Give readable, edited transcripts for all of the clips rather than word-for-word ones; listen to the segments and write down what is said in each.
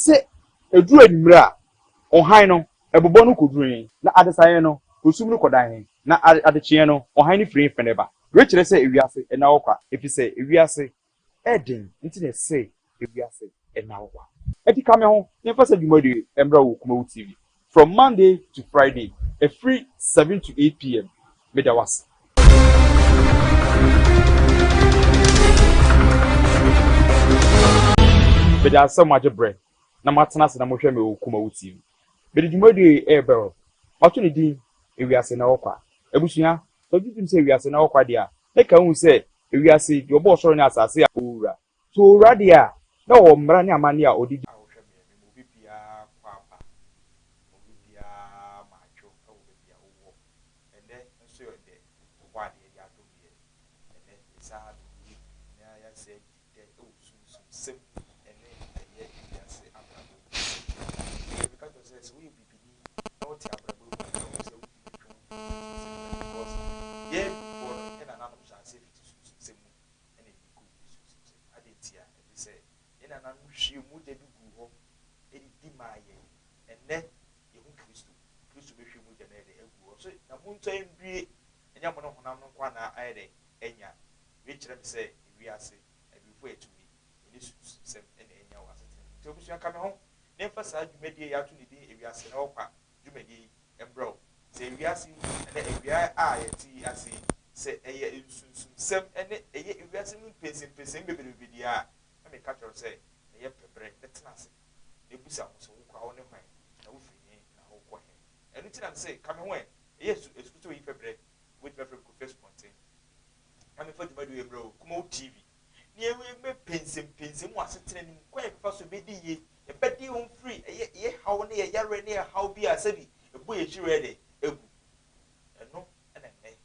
Sɛ ɛduru anwummerɛ a, ɔhan no, ɛbobɔ no kɔduru he? Na adesaeɛ no, osum no kɔda he? Na adekyeeɛ no, ɔhan no firi he fɛne ba? Wei kyerɛ sɛ ewiase nna hɔ kwa, efiri sɛ ewiase yɛ den nti na ɛsɛ ewiase nna hɔ kwa. Ɛti ka me ho na yɛmfa saa dwumadie yi mmra wɔ Kumawu TV from Monday to Friday ɛfiri 7 to 8 pm. Meda wo ase. Meda ase sɛ moagye berɛ na moatena ase na mohwɛ me wɔ Kumawu TV. Mede dwumadie yi rebrɛ wo. Mato ne din Ewiase Nna Hɔ Kwa. Abusua, sɛ wogye tom sɛ ewiase nna hɔ kwa deɛ a, na ka hu sɛ ewiase yi, deɛ ɔbɔɔ ɔsoro ne asase a ɔwɔ wura. Sɛ ɔwɔ wura deɛ a, na ɔwɔ mmara ne amanneɛ a ɔde di. A wohwɛ me mema obi biara kɔ aba, mema obi biara madwo wɔ baabi a wowɔ. Ɛnnɛ nso yɛ dɛ, ɔbɔ adeɛ de adom yɛn. Ɛnnɛ yɛsan abɛwie na yɛasan adi dɛ wɔ sunsumsɛm ne ɛyɛ wiase abrabɔ mu nsɛm. Afei meka kyerɛ wo sɛ, sɛ woyɛ bibini na wote abrabɔ yi mu a, wohu sɛ wontumi ntwe wo mfiri sunsumsɛm mu because yɛn abibifoɔ no, yɛn nananom hyɛ aseɛ fiti sunsumsɛm mu na yɛde kɔwie sunsumsɛm. Adɛn ntia? Ɛfiri sɛ yɛn nananom hwiee mogya bi guu hɔ de di maa yɛn. Ɛnnɛ yɛhu Kristo. Kristo bɛhwie mogya no ayɛ dɛ agu hɔ. So na montɔ ndue, ɛnyɛ mo ne honam no nko ara na ayɛ dɛ anya. Wei kyerɛ me sɛ wiase abirifo a yɛte mu yi, yɛne sunsumsɛm na anya wɔ asetena mu. Nti abusua ka me ho na yɛmfa saa dwumadie yi yɛato ne din Ewiase na Ɔkwa dwumadie yi mbrɛ wo. Sɛ ewiase yi anaa awia a yɛte yi ase yi, sɛ ɛyɛ nsunsumsɛm ne ɛyɛ ewiase mu mpɛnsɛmpɛnsɛmu bebrebe deɛ a, na meka kyerɛ wo sɛ ɛyɛ pɛ berɛ na tena ase na bisa wo ho sɛ wo koraa wo ne hwan na wofiri he na wokɔ he. Ɛno nti na mese ka me ho ɛ, ɛyɛ asukutuo yi pɛ berɛ, wobɛtumi afrɛ me Kofi Asupɔnten na memfa dwumadie wei mbrɛ wo, Kumawu TV, na yɛmmɛpɛnsɛmpɛnsɛm wɔ asetena no mu, kwan a yɛbɛfa so yɛbɛdi yie, yɛbɛde yɛn ho firi ɛyɛ yɛ haw ne yɛ yareɛ ne yɛ haw bi a sɛbi ɛbɔ yɛn akyiri yɛ dɛ agu. Ɛno na nnɛ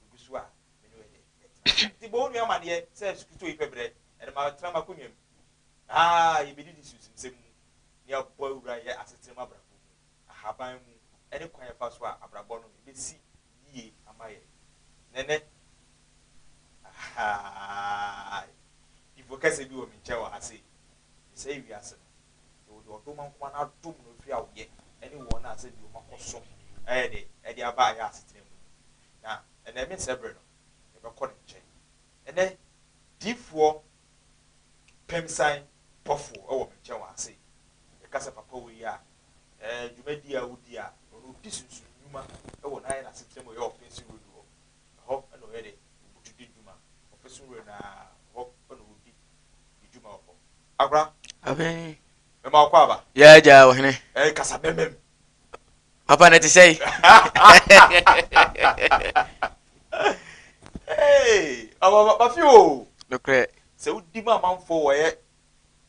megu so a me ne wo yɛ dɛ yɛtena. Nti bɔ wo nua amaneɛ sɛ sukuu yi pɛ berɛ, ɛno matena m'akonnwa mu. Aa yɛbɛdidi sunsumsɛm mu na yɛabɔ awura yɛ asetena mu abrabɔ mu, ahaban mu, ɛne kwan yɛfa so a abrabɔ no ɛbɛsi yie ama yɛn. Nɛnɛ, ahaai, difo kɛse bi wɔ me nkyɛn wɔ ha sei. Mesɛe wiase no. Yɛwɔ deɛ ɔdom nko ara n'adom no firi awoyɛ ɛne wɔn a sɛbi wɔn akɔsom ɛyɛ dɛ ɛde aba ɛyɛ asetena mu no. Na ɛnɛ mensɛ berɛ no, yɛbɛkɔ ne nkyɛn. Ɛnɛ, difoɔ pemsan bɔfoɔ wɔ me nkyɛn wɔ ha sei. Yɛka sɛ papa wei a, ɛɛ dwumadie a ɔdi a, ɔno ɔdi sunsum nnwuma wɔ n'ayɛ n'asetena mu ɛyɛ ɔfensi road hɔ. Ɛhɔ na ɔyɛ dɛ, ɔbutu di dwuma. Ɔfensi road no ara, ɛhɔ na ɔdi ne dwuma wɔ hɔ. Akora. Amen. Mɛma wo kɔ aba. Yɛ agya ɔhene. Ɛɛ kasa mɛmɛm. Papa na ɛte sɛ yi. Hey, ɔba ba fi o. Nokorɛ. Sɛ wodi ma amanfoɔ wɔyɛ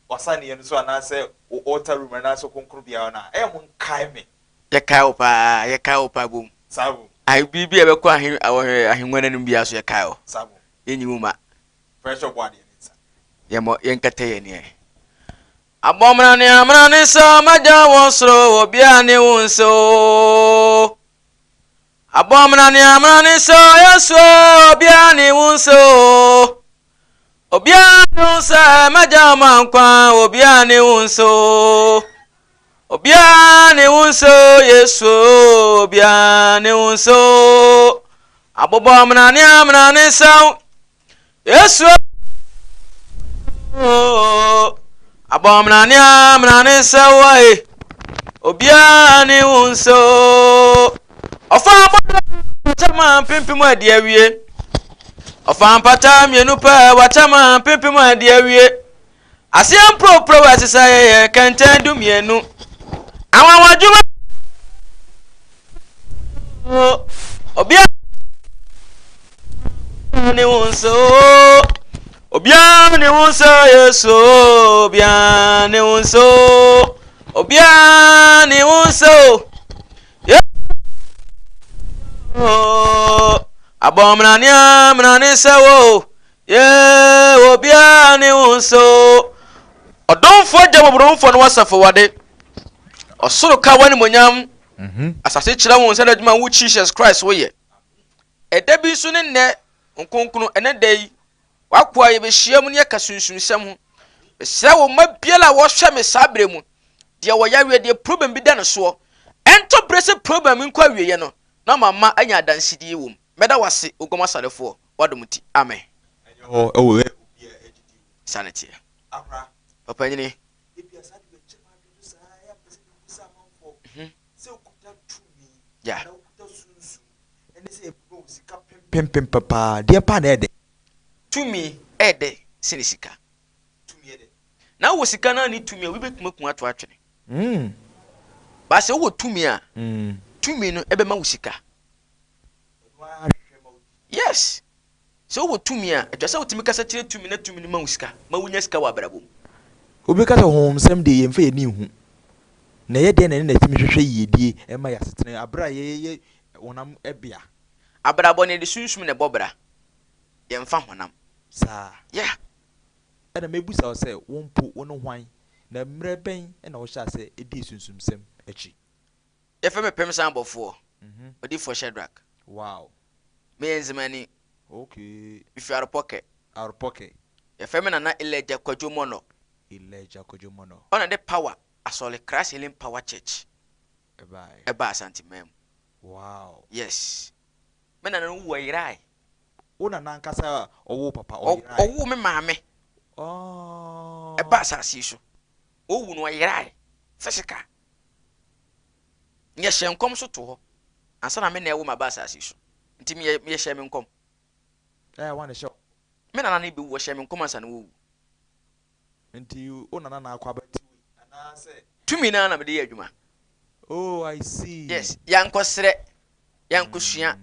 w'asaneɛ no so anaasɛ wo altar room anaasɛ kronkronbea hɔ no a, ɛyɛ mo nkae me. Yɛkae wo paa, yɛkae wo paa bom. Saa bom. Ahe biribi a ɛbɛkɔ ahe ahengua no anim biara so yɛkae wo. Saa bom. Yɛnyi wo ma. Fa yɛhyɛ ɔbɔ adeɛ no nsa. Yɛmmɔ yɛnkata yɛn ani ɛ. Abɔmmena ne amena ne sɛ m'agya wɔ soro obiara ne wo nsɛ o. Abɔmmena ne amena ne sɛ Yesu obiara ne wo nsɛ o. Obiara ne wo sɛ m'agya ma nkwa obiara ne wo nsɛ o. Obiara ne wo nsɛ o Yesu obiara ne wo nsɛ o. Abobɔmmena ne amena ne sɛ Yesu abɔmena ne amena ne sɛ wae obiara ne wo nso ɔfa abɔdɔ wakyɛ ma mpempem adi awie ɔfa mpata mmienu pɛ wakyɛ ma mpempem adi awie aseɛ mporoporow ɛsesɛ yɛyɛ kɛntɛn 12 anwanwadwuma obiara ne wo nso obiara ne wo nso yesu obiara ne wo nso obiara ne wo nso abɔmena ne amena ne sɛ wo yɛ obiara ne wo nso ɔdomfoɔ agya mmɔborɔhufoɔ no wasafo wade ɔsoro ka w'animuonyam mhm. asase kyerɛ wo nsa n'adwuma wo jesus christ woyɛ ɛda bi nso ne nnɛ nkonkron ɛnɛ da yi wakoa yɛbɛhyia mu ne yɛka sunsumsɛm ho mesrɛ wo mma biara a wɔhwɛ me saa berɛ mu. Deɛ ɔyareɛ, deɛ problem bi da ne soɔ, ɛntɔ berɛ sɛ problem nkɔ awieɛ no, na mama anya adansedie wɔ mu. Mɛda wo ase, Oguam Asarefoɔ, w'adom nti. Amen. Ɛnyɛ hɔ wɔ ɛ obi a ɛgyidi wo. Saa na ɛteɛ. Akora. Ɔpanyini. Ebia saa de bɛkyɛ m'adwene so saa ɛyɛ a mepɛ sɛ mebisa amanfoɔ sɛ wokuta tumi anaa wokuta sunsum ɛne sɛ yɛbɛma wo sika pempem paa deɛ paa na ɛyɛ dɛ. Tumi ɛyɛ dɛ sene sika. Tumi yɛ dɛ. Na wowɔ sika na ne tumi a obi bɛtumi aku ato atwene. But sɛ wowɔ tumi a, tumi no ɛbɛma wo sika. Ɛno ara hwehwɛ ma wo di. Yes. Sɛ wowɔ tumi a, ɛtwa sɛ wotumi kasa kyerɛ tumi na tumi no ma wo sika, ma wonya sika wɔ abrabɔ mu. Obi ka sɛ honhomsɛm deɛ yɛmfa yɛn ani nhu. Na ɛyɛ dɛn na ɛne na ɛtumi hwehwɛ yiedie ma yɛn asetena berɛ a yɛyɛ honam bea? Abrabɔ no yɛde sunsum na ɛbɔ bra, yɛmfa honam. Saa. Yeah. Ɛna mɛbisa wo sɛ, wo mpo wo ne hwan, na mmerɛ bɛn na wohyɛɛ aseɛ dii sunsumsɛm akyi? Yɛfrɛ me Pemsan Bɔfoɔ, Odiyifoɔ Shadrach. Wow. Meyɛ Nzemani. Okay. Mefi Aropɔkɛ. Aropɔkɛ. Yɛfrɛ me Nana Elijah Kwadwo Mɔnɔ. Elijah Kwadwo Mɔnɔ. Ɔna de Power Asɔre, Christ Healing Power Church. Ɛbaeɛ. Ɛbaa Asanteman mu. Wow. Yes. Me nana no wu ɔyerae. Wo nana ankasa a ɔwoo wo papa ɔyerae? Ɔwoo me maame. Oh. Ɛbaa asase yi so. Owu no ɔyerae. Physical. Yɛ hyɛ nkɔm so to hɔ ansa na me na ɛwo ma ba asase yi so. Nti me yɛ hyɛ me nkɔm. Ɛɛ wɔn na ɛhyɛ wo. Me nana no bɛwu ɔhyɛ me nkɔm ansa na wawu. Nti wo nana na akɔ abɛte wei anaasɛ. Tumi no ara na mede yɛ adwuma. Oh I see. Yes, yɛankɔsrɛ, yɛankɔsua,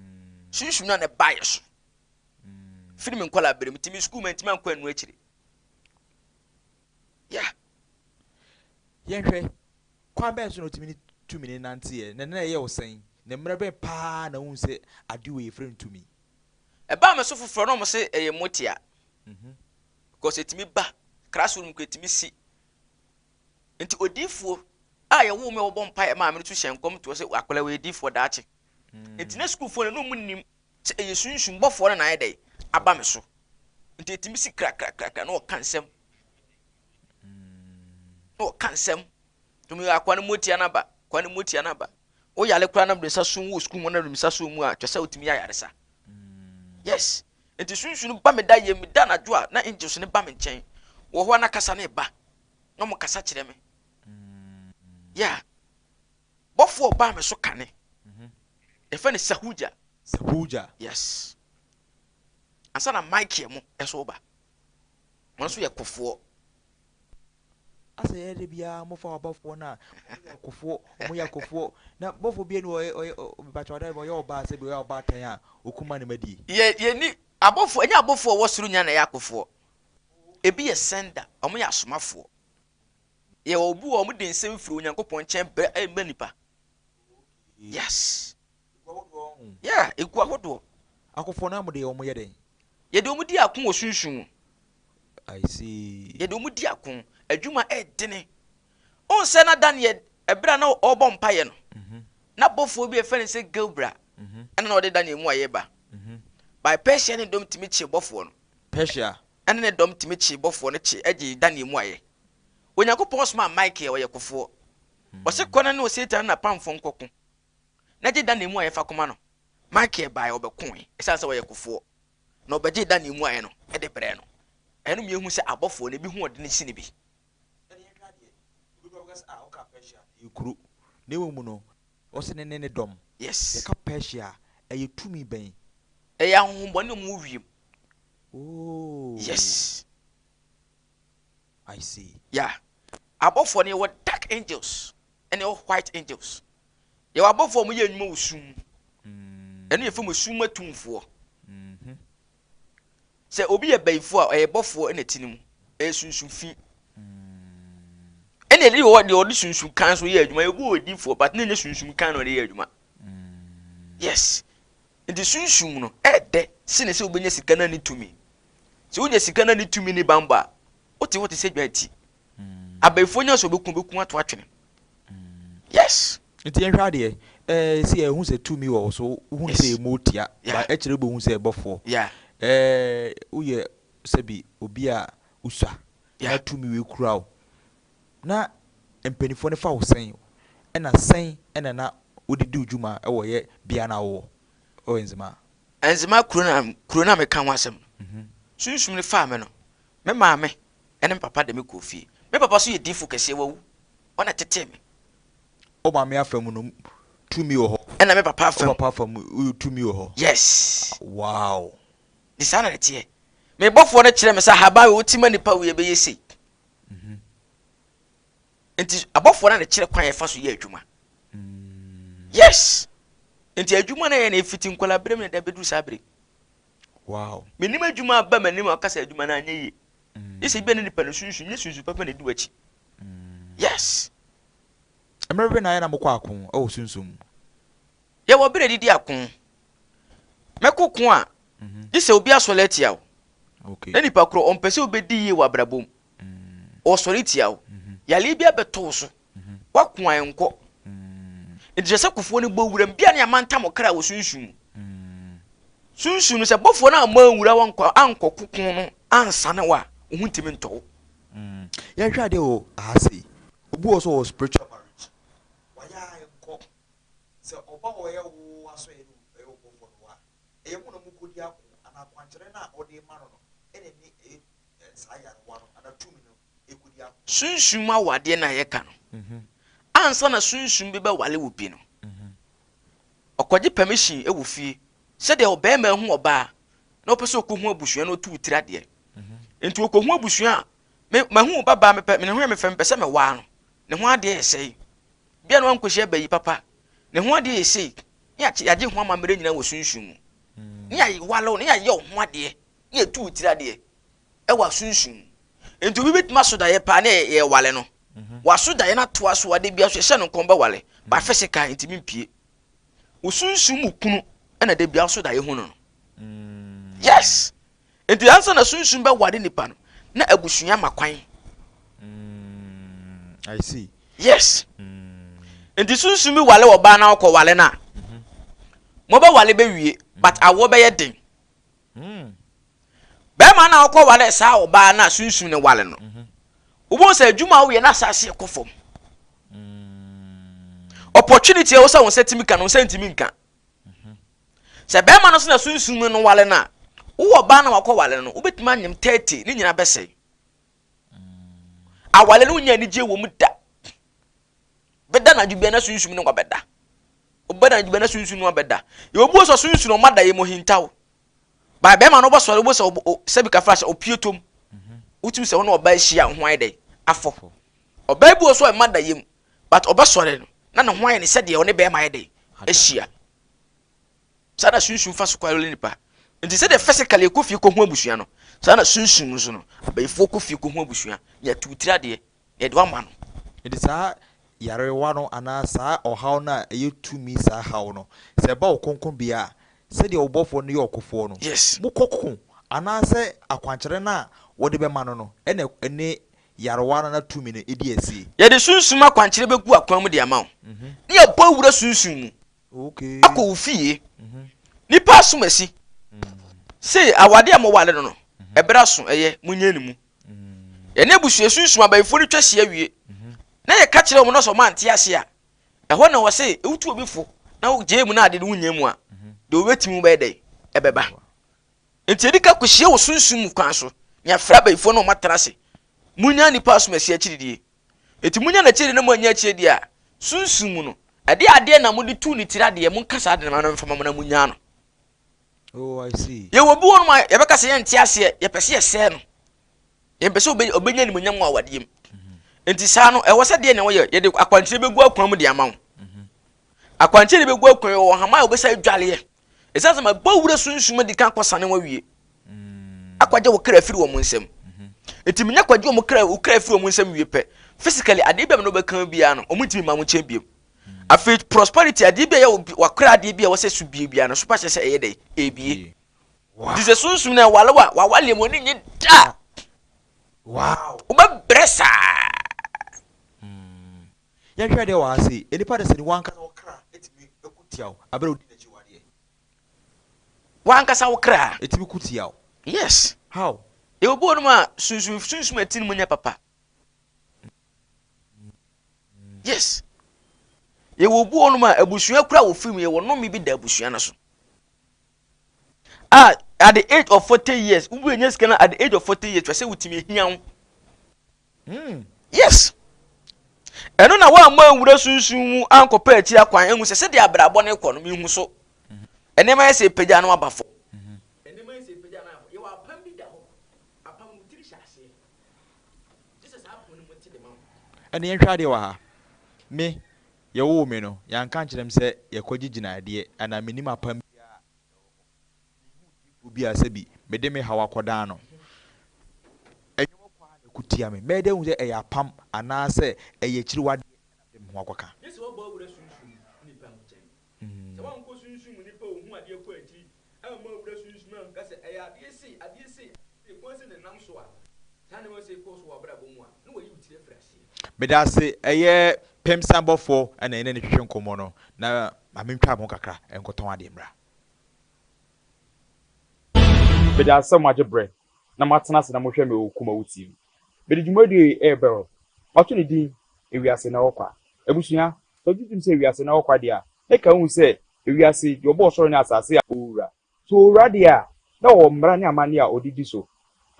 sunsum no a na ɛbaa yɛ so firi me nkwadaa berɛ mu, nti me sukuu mantumi ankɔ annu akyire. Yeah. Yɛnhwɛ, kwan bɛn so na wotumi ne tumi no nanteɛ, na na ɛyɛ wo sɛn, na mmerɛ bɛn paa na wohu sɛ adeɛ wei yɛfrɛ no tumi? Ɛbaa me so foforɔ na wɔn se ɛyɛ motia. Because ɛtumi ba classroom kora ɛtumi si. Nti odiifoɔ a yɛwoo me a wɔbɔ mpaeɛ maa me no nso hyɛ nkɔm toɔ sɛ akwadaa wei yɛ diifoɔ daakye. Nti na sukuufoɔ no na wɔn nim sɛ ɛyɛ sunsum bɔfoɔ no na ayɛ dɛn aba me so. Nti ɛtumi si krakrakrakra na ɔka nsɛm. Na ɔka nsɛm. Tumi yɛ akoa no motia no aba, akoa no motia no aba. Wo yare koraa na mede nsa so wɔ sukuu mu na mede nsa so mu a kyerɛ sɛ wotumi yɛ ayaresa. Yes. Nti sunsum no ba me da yɛ me da anadwo a na angels no ba me nkyɛn. Wɔ hɔ a na kasa no ba. Na wɔn kasa kyerɛ me. Yeah. Bɔfoɔ ɔbaa me so kane. Yɛfrɛ no Sahuja. Sahuja. Yes. Ansa na Michael mo ɛso ba. Wɔn nso yɛ kofoɔ. Asɛ yɛ de biara mo fa abɔfoɔ no a wɔn yɛ akofoɔ wɔn yɛ akofoɔ na bɔfoɔ bi ni ɔyɛ ɔyɛ ɔbɛtwa ɔda ɔyɛ ɔbaa sɛ bi ɔyɛ ɔbaatan a okuma ne ma die. Yɛ yɛ ni abɔfoɔ ɛnyɛ abɔfoɔ wɔ soro nyinaa na ɛyɛ akofoɔ. Ebi yɛ sender wɔn yɛ asomafoɔ. Yɛ wɔ obi wɔ wɔn de nsɛm firi Onyankopɔn nkyɛn brɛ ɛma nipa. Yes. Yeah, egu ahodoɔ. Akofoɔ no a mo de wɔn yɛ dɛn? Yɛde wɔn di ako wɔ sunsum mu. I see. Yɛde wɔn di ako. Adwuma ɛdene. Wohu sɛ na Daniel, ɛberɛ a na ɔrebɔ mpaeɛ no, na bɔfoɔ bi a yɛfrɛ no sɛ Gabriel ɛna na ɔde Daniel mu ayɛ ba. By Persia ne dɔm tumi kyee bɔfoɔ no. Persia. Ɛne ne dɔm tumi kyee bɔfoɔ no kye ɛgyee Daniel mu ayɛ. Onyankopɔn somaa Michael, ɔyɛ kofoɔ. Ɔse kɔ na ne Satan ne n'apamfoɔ nkɔko. Na gye Daniel mu ayɛ fa kɔma no. Michael baeɛ ɔbɛkoe ɛsiane sɛ ɔyɛ kofoɔ. Na ɔbɛgyee Daniel mu ayɛ no de brɛɛ no. Ɛno ma yɛhu sɛ abɔfoɔ no ebi ho ɔdene sene bi. Ɛne yɛnhwɛ adeɛ, obi koraa bɛka sɛ ah woka Persia a ɛyɛ kuro, na mmom no ɔse ne ne ne dɔm. Yes. Yɛka Persia a, ɛyɛ tumi bɛn? Ɛyɛ ahonhommɔne a wɔwɔ wiem. Oh. Yes. I see. Yeah. Abɔfoɔ no yɛwɔ dark angels ɛna yɛwɔ white angels. Yɛwɔ abɔfoɔ a wɔyɛ adwuma wɔ sum mu. Ɛno yɛ fam sum mu atumfoɔ. Sɛ obi yɛ bayifoɔ a ɔyɛ bɔfoɔ ɛna ɛte ne mu. Ɛyɛ sunsum fi. Ɛna ɛde wɔ deɛ ɔde sunsum kan so yɛ adwuma. Yɛwɔ wɔ difoɔ but ne nyɛ sunsum kan na ɔde yɛ adwuma. Yes. Nti sunsum no ɛɛdɛ sene sɛ wobɛnya sika no ne tumi. Sɛ wonya sika no ne tumi ne bambɔ a, wote hɔ te sɛ dwan ti. Abayifoɔ nya sɛ ɔbɛku ɔbɛku ato atwene. Yes. Nti yɛnhwɛ adeɛ, ɛɛ sɛ yɛhu sɛ tumi wɔ wo so, wohu no sɛ ɛmu tia, but ɛkyerɛ wobɛhu sɛ ɛbɔfoɔ. Ɛɛ woyɛ sɛbi obi a wosua na tumi wei kura wo, na. Mpanimfoɔ no fa wo sɛn ɛna sɛn ɛna na wode di wo dwuma ɛwɔ yɛ bea no a wowɔ ɛwɔ Nzema? Nzema kuro no a kuro no a meka ho asɛm no, sunsum no faa me no, me maame ne me papa de me kɔɔ fie. Me papa nso yɛ diifo kɛseɛ, wawu. Ɔna ɛtetee me. Wo maame afa mu no tumi wɔ hɔ. Ɛna me papa afa mu. Wo papa afa mu tumi wɔ hɔ. Yes. Wow. Nti saa na ɛteɛ. Me bɔfoɔ no kyerɛ me sɛ ahaban wei wote ma nipa wei ɛbɛyɛ sei. Nti abɔfoɔ no na kyerɛ kwan yɛfa so yɛ adwuma. Yes. Nti adwuma no yɛ na ɛfiti nkwadaa berɛ mu na ɛda bɛduru saa berɛ. Wow. Menim adwuma aba m'anim a ɔka sɛ adwuma no anyɛ yie. Gye sɛ ebia ne nipa no sunsun nyɛ sunsun papa na edi w'akyi. Yes. Mmerɛ bɛn na ayɛ na mokɔ ako wɔ sunsum mu? Yɛwɔ berɛ didi ako. Mɛko ko a, gye sɛ obi asɔre atia wo. Na nipa korɔ ɔmpɛ sɛ wobɛdi yie wɔ abrabɔ mu. Ɔsɔre tia wo. Yareɛ bi abɛtɔ wo so. Woako a ɛnkɔ. Nti kyerɛ sɛ kofoɔ no bɔ wuram bi a ne amantam ɔkra wɔ sunsum mu. Sunsum no sɛ bɔfoɔ no ammɔ anwura wo ankɔ ankɔ ko no ansane wo a, wo ho ntumi ntɔ wo. Yɛnhwɛ adeɛ wɔ ha sei, obi wɔ hɔ sɛ ɔwɔ spiritual marriage, wayɛ a ɛnkɔ, sɛ ɔba hɔ ɛyɛ wo asɔeɛ no ɛyɛ wo bɔfoɔ no wɔ a, ɛyɛ mo na mokɔdi ako anaa akwankyerɛ no a ɔde rema no no ɛna ɛne ɛyɛ saa yarewa no anaa tumi no ɛkɔdi ako. Sunsum awadeɛ no a yɛka no, ansa na sunsum bi bɛwale wo bi no, Ɔkɔgye permission wɔ fie sɛdeɛ ɔbarima ahu ɔbaa na ɔpɛ sɛ ɔkɔhu abusua na ɔtu wo tiri adeɛ. Nti ɔkɔhu abusua a, me mahu wo babaa mepɛ ne ho yɛ me fɛ mepɛ sɛ mewaa no. Ne ho adeɛ yɛ sɛe. Bia na wankɔhyia bayi papa. Ne ho adeɛ yɛ sei. Ne yɛakye yɛagye ho amammerɛ nyinaa wɔ sunsum mu. Ne yɛawale wo, ne yɛayɛ wo ho adeɛ, ne yɛatu wo tiri adeɛ ɛwɔ asunsum mu. Nti obi bɛtumi aso daeɛ paa ne yɛwale no. Waso daeɛ no atoa so a da biara so yɛhyɛ no nkɔm bɛwale but physical ntumi mpie. Wo sunsum mu kunu ɛna da biara so daeɛ hu no no. Yes. Nti ansa na sunsum bɛware nipa no na abusua ma kwan. I see. Yes. Nti sunsum bi wale ɔbaa na ɔkɔ wale no a mobɛwale bɛwie but awoɔ bɛyɛ den. Bɛrima no a ɔkɔ ware saa ɔbaa no a sunsum no ware no, wobɛhu sɛ adwuma a woyɛ no asase kɔ fam. Opportunity a ɛwɔ sɛ wo nsa tumi ka no, wo nsa ntumi nka. Sɛ bɛrima no so na sunsum no ware no a, wowɔ ɔbaa na wakɔ ware no, wobɛtumi anyem 30 ne nyinaa bɛsɛe. Aware no wonya anigye wɔ mu da. Bɛda no adwo bia na sunsum no wabɛda. Wobɛda anadwo bia na sunsum no abɛda. Yɛ obi wɔ sɛ sunsum no ɔma da yɛ mu hintaw. Ba bɛrima no wobɛsɔre wobɛ sɛ sɛbi kafra sɛ opie tom. Wotumi sɛ wo ne ɔbaa ahyia ho ayɛ dɛ afɔ. Ɔbaa bi wɔ so a ɛma da yɛ mu but ɔbɛsɔre no na ne ho ayɛ ne sɛdeɛ ɔne bɛrima ayɛ dɛ ahyia. Saa na sunsum fa so kɔ nipa. Nti sɛdeɛ physically ɛkɔ fie kɔhu abusua no, saa na sunsum nso no, abayifoɔ kɔ fie kɔhu abusua, na yɛtu tiri adeɛ. Yɛde wo ama no. Enti saa yarewa no anaa saa ɔhaw no a ɛyɛ tumi saa haw no, sɛ ɛba wo kronkronbea a, sɛdeɛ wo bɔfoɔ no yɛ ɔkofoɔ no, mokɔ ko, anaasɛ akwankyerɛ no a wɔde bɛma no no na ɛne yarewa no anaa tumi no di asie. Yɛde sunsum akwankyerɛ bɛgu akwan mu de ama wo, na yɛabɔ awura sunsum mu akɔ wo fie. Nnipa asomasi, sei awadeɛ a moware no no, ɛberɛ aso, ɛyɛ, monyɛ ne mu. Yɛne abusua sunsum abayifo no twa hyia wie na yɛka kyerɛ wɔn na sɛ wɔn ante ase a, ɛhɔ na wɔse wotu obi fo na wogyae mu na ade no wonya mu a, deɛ wɔbɛtumi bɛyɛ dɛn ɛbɛba. Nti yɛdi ka kɔhyia wɔ sunsum mu kwan so na yɛafrɛ abayifoɔ na wɔn atena ase. Munya nnipa asomasi akyiridie. Nti munya n'akyiri na moanya akyire deɛ a, sunsum mu no, ɛdeɛ adeɛ na mode tu ne tiri adeɛ, monka saa ade no ma no mfa ma mo na munya no. Oh, I see. Yɛwɔ bi wɔnom a yɛbɛka sɛ yɛnte aseɛ, yɛpɛ sɛ yɛsɛe no. Yɛmpɛ sɛ ɔbɛnya animuonyam wɔ awadeɛ mu. Mhm. Nti saa no, ɛwɔ sɛ deɛ na wɔyɛ, yɛde akwankyerɛ bɛgu akwan mu de ama wo. Mhm. Akwankyerɛ de bɛgu akwan wɔ hama a wɔbɛsa adwaleɛ. Ɛsiane sɛ mabɔ wura sunsum adi kan akɔsane wɔn awie. Mm. Akwagye wo kra afiri wɔn nsam. Mhm. Nti menya kwagye wɔn kra, wo kra afiri wɔn nsam wie pɛ. Physically, adeɛ bi a mene wobɛka biara no, wɔn ntumi mma wo nkyɛn biom. Afei prosperity adeɛ bi a ɛyɛ wakora adeɛ bi a ɛwɔ sɛ so bie biara no so pa kyerɛ sɛ ɛyɛ dɛ ebie. Nti sɛ sunsum na ɛwale wa wawale mu ani nye da. Wow. Wobɛbrɛ saa. Hmm. Yɛnhwɛ adeɛ wɔ ha sei, nnipa de sɛ ne wankasa wo kra etumi ko tia wo abere wodi n'akyi wɔ adeɛ. Wankasa wo kra. Etumi ko tia wo. Yes. How? Yɛwɔ bi wɔ nom a sunsum sunsum ɛti no mu nyɛ papa. Yes. Yɛwɔ obi wɔ nom a abusua kura wɔ firi mu yɛwɔ nnome bi da abusua no so. A at the age of 40 years, wobu enya sika no at the age of 40 years, twɛ sɛ wotumi ehia wo. Yes. Ɛno na woammɔ anwura sunsum mu ankɔpɛ akyiri akwan ehu sɛ sɛdeɛ abrabɔ no kɔ no mehu so. Nneɛma yɛ sɛ epagya no aba fam. Nneɛma yɛ sɛ epagya no aba fam. Yɛwɔ apam bi da hɔ. Apam no tiri hyɛ aseɛ. Gye sɛ saa apam no mu te de ma wo. Ɛnna yɛnhwɛ adeɛ wɔ ha. Me, yɛwoo me no, yɛanka ankyerɛ me sɛ yɛkɔgye gyinaedeɛ anaa mennim apam biara a ɛwɔ hɔ. Menhuu diyifoɔ bi a sɛbi mede me haw akɔdan no. Ɛnwom kɔ ara na ɛko tia me. Mɛyɛ dɛn ahu sɛ ɛyɛ apam anaasɛ ɛyɛ akyiriwadeɛ na mede me ho akɔka? Gye sɛ wɔbɔ awura sunsum nipa nkyɛn. Sɛ woankɔ sunsum mu nipa a ohu adeɛ kɔ akyiri ammɔ awura sunsum anka sɛ ɛyɛ adeɛ sei, adeɛ sei, adeɛ sei, kwan sei na ɛnam so a, saa nneɛma sei kɔ so wɔ w'abrabɔ mu a, na wayi wo tiri afiri aseɛ. Meda ase, ɛyɛ Pemsan bɔfoɔ na yɛne no twetwe nkɔmmɔ no, na ma mentwa me ho kakra nkɔtɔn adeɛ mmra. Meda ase sɛ moagye berɛ na moatena ase na mohwɛ me wɔ Kumawu TV. Mede dwumadie yi rebrɛ wo. Mato ne din Ewiase Nnɛ Hɔ Kwa. Abusua, sɛ wogye tom sɛ ewiase nna hɔ kwa deɛ a, na ka wohu sɛ ewiase, deɛ ɔbɔɔ ɔsoro ne asase a ɔwɔ wura. Sɛ ɔwɔ wura deɛ a, na ɔwɔ mmara ne amanneɛ a ɔde di so.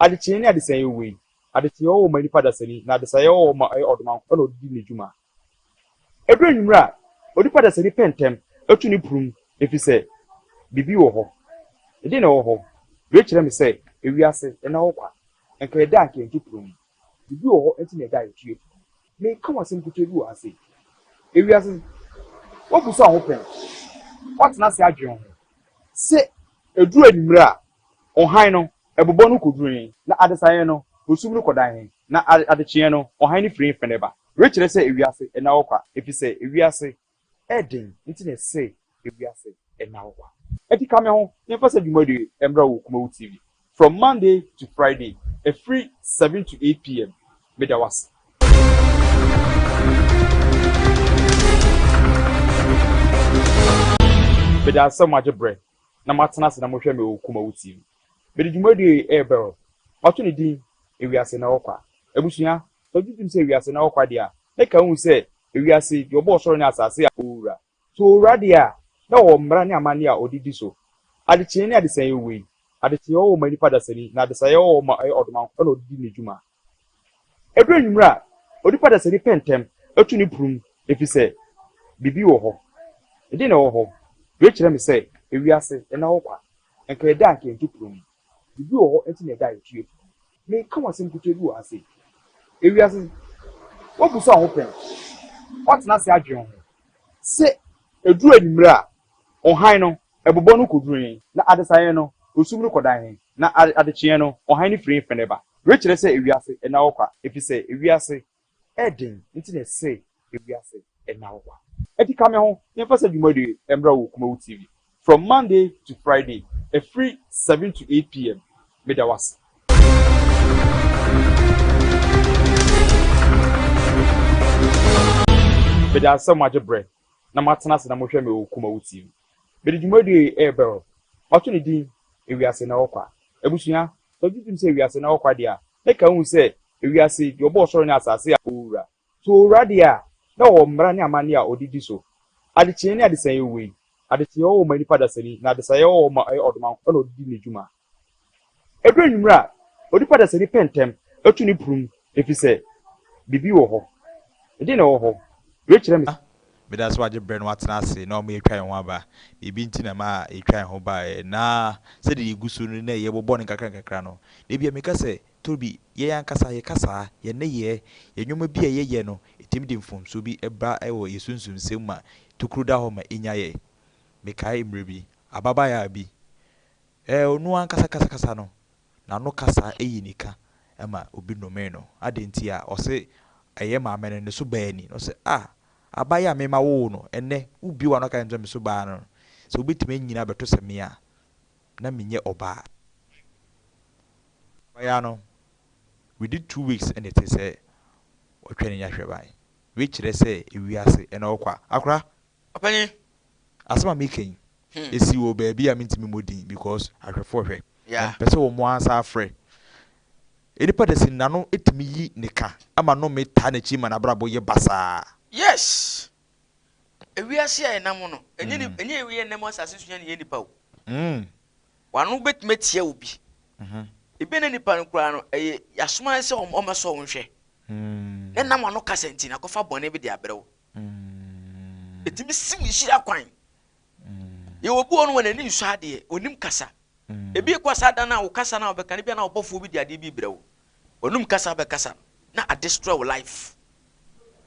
Adekyeɛ ne adesaeɛ wei. Adekyeɛ wɔ hɔ ma nipa dasani, na adesaeɛ wɔ hɔ ma ɛyɛ ɔdomankoma na ɔde di ne dwuma. Ɛduru anwummerɛ a, onipa dasani pɛ ntɛm tu ne prum, ɛfiri sɛ biribi wɔ hɔ. Ɛdeɛn na ɛwɔ hɔ? Wei kyerɛ me sɛ ewiase nna hɔ kwa. Nka ɛda a anka yɛntu prum. Biribi wɔ hɔ nti na ɛda a yɛtu yɛn prum. Mereka wo asɛm ketewa bi wɔ ha sei. Ewiase, woabisa wo ho pɛn? Woatena ase adwene wo ho sɛ ɛduru anwummerɛ a, ɔhan no, ɛbobɔ no kɔduru he, na adesaeɛ no, osum no kɔdan he, na adekyeɛ no, ɔhan no firi he fɛn ba? Wei kyerɛ sɛ ewiase nna hɔ kwa, efiri sɛ ewiase Ɛden nti na ɛsɛ ewiase nna hɔ kwa? Ɛti ka me ho na yɛmfa saa dwumadie yi mmra wɔ Kumawu TV from Monday to Friday ɛfiri 7 to 8 pm. Meda wo ase. Meda ase sɛ moagye berɛ na moatena ase na mohwɛ me wɔ Kumawu TV. Mede dwumadie yi rebrɛ wo. Mato ne din Ewiase Nna Hɔ Kwa. Abusua, Sɛ wogye tom sɛ wiase no wɔ kwa deɛ a, na ka wohu sɛ ewiase, deɛ ɔbɔɔ ɔsoro ne asase a ɔwɔ wura. Sɛ ɔwɔ wura deɛ a, na ɔwɔ mmara ne amanneɛ a ɔde di so. Adekyeɛ ne adesaeɛ wei. Adekyeɛ wɔ hɔ ma nipa dasani, na adesaeɛ wɔ hɔ ma ɛyɛ ɔdomankoma na ɔde di ne dwuma. Ɛduru anwummerɛ a, onipa dasani pɛ ntɛm tu ne prum, ɛfiri sɛ biribi wɔ hɔ. Ɛdeɛn na ɛwɔ hɔ? Wei kyerɛ me sɛ ewiase nna hɔ kwa. Nka ɛda a anka yɛntu prum. Biribi wɔ hɔ nti na ɛda a yɛtu yɛn fo. Mereka wo asɛm ketewa bi wɔ ha sei. Ewiase, woabisa wo ho pɛn? Woatena ase adwene wo ho sɛ ɛduru anwummerɛ a, ɔhan no, ɛbobɔ no kɔduru he, na adesaeɛ no, osum no kɔdan he, na adekyeɛ no, ɔhan no firi he fɛn ba? Wei kyerɛ sɛ ewiase nna hɔ kwa, ɛfiri sɛ ewiase Ɛden nti na ɛsɛ ewiase nna hɔ kwa? Ɛti ka me ho na yɛmfa saa dwumadie yi mmra wɔ Kumawu TV from Monday to Friday ɛfiri 7 to 8 pm. Meda wo ase. Meda ase sɛ moagye berɛ na moatena ase na mohwɛ me wɔ Kumawu TV. Mede dwumadie yi rebrɛ wo. Mato ne din Ewiase Nna Hɔ Kwa. Abusua, Sɛ wogye tom sɛ wiase no wɔ kwa deɛ a, na ka wohu sɛ ewiase, deɛ ɔbɔɔ ɔsoro ne asase a ɔwɔ wura. Sɛ ɔwɔ wura deɛ a, na ɔwɔ mmara ne amanneɛ a ɔde di so. Adekyeɛ ne adesaeɛ wei. Adekyeɛ wɔ hɔ ma nipa dasani, na adesaeɛ wɔ hɔ ma ɛyɛ ɔdomankoma na ɔde di ne dwuma. Ɛduru anwummerɛ a, onipa dasani pɛ ntɛm tu ne prum, ɛfiri sɛ biribi wɔ hɔ. Ɛdeɛn na ɛwɔ hɔ? Wei kyerɛ me. Meda ase wagye berɛ na watena ase na wama yɛatwa yɛn ho aba. Biribi nti na ɛma yɛtwa yɛn ho baeɛ. Na sɛdeɛ yɛgu so no na yɛbobɔ no nkakrankakra no, da biara meka sɛ, Toby, yɛn ankasa yɛn kasaa, yɛn nneyɛɛ, yɛn nneɛma bi a yɛyɛ no, ɛtumi de mfomsoɔ bi ba wɔ yɛn sunsumsɛm mu ma tokuro da hɔ ma ɛnya yɛn. Mekae mmerɛ bi, ababaayaa bi, ɛɛ, ɔno ankasa kasakasa no, N'ano kasa yi nika ma obi nomee no. Adɛn nti a? Ɔse ɛyɛ maame no ne so baa ni. Na ɔse ah, aba yi a me ma woo no, ɛnnɛ wobue w'ano ka kyerɛ me sɛ me so baa no, sɛ wobɛtumi anyini abɛto sɛ me a, na menyɛ ɔbaa. Abayaa no, within 2 weeks ɛna ɛte sɛ ɔtwa ne nyahwɛban. Wei kyerɛ sɛ ewiase ɛna ɔkɔ a, akora. Ɔpanyin. Asɛm a meka yi, esi wɔ baabi a mentumi mmɔ din because ahwɛfoɔ hwɛ. Mempɛ sɛ wɔn ara san frɛ. Nnipa da si n'ano tumi yi ne ka ma nnome taa n'akyi ma n'abrabɔ yɛ basaa. Yes! Ewiase a yɛnam no, ɛnyɛ ni ɛnyɛ ewi yɛnam asase so yɛn yɛ nipa o. W'ano bɛtumi atia obi. Ebi na nipa no koraa no, ɛyɛ yasoma sɛ ɔmmɛsɔ wo nhwɛ. Na nam w'ano kasa nti na akɔfa bɔne bi de abrɛ wo. Ɛtumi si wo nhyira kwan. Yɛwɔ obi wɔ no wɔ n'ani nsɔ adeɛ, onim kasa. Ebi kɔ saa da no a wo kasa no a wobɛka no, ebi a na ɔbɔfoɔ bi de adeɛ bi brɛ wo. W'anum kasa bɛkasa no, na a destroy wo life.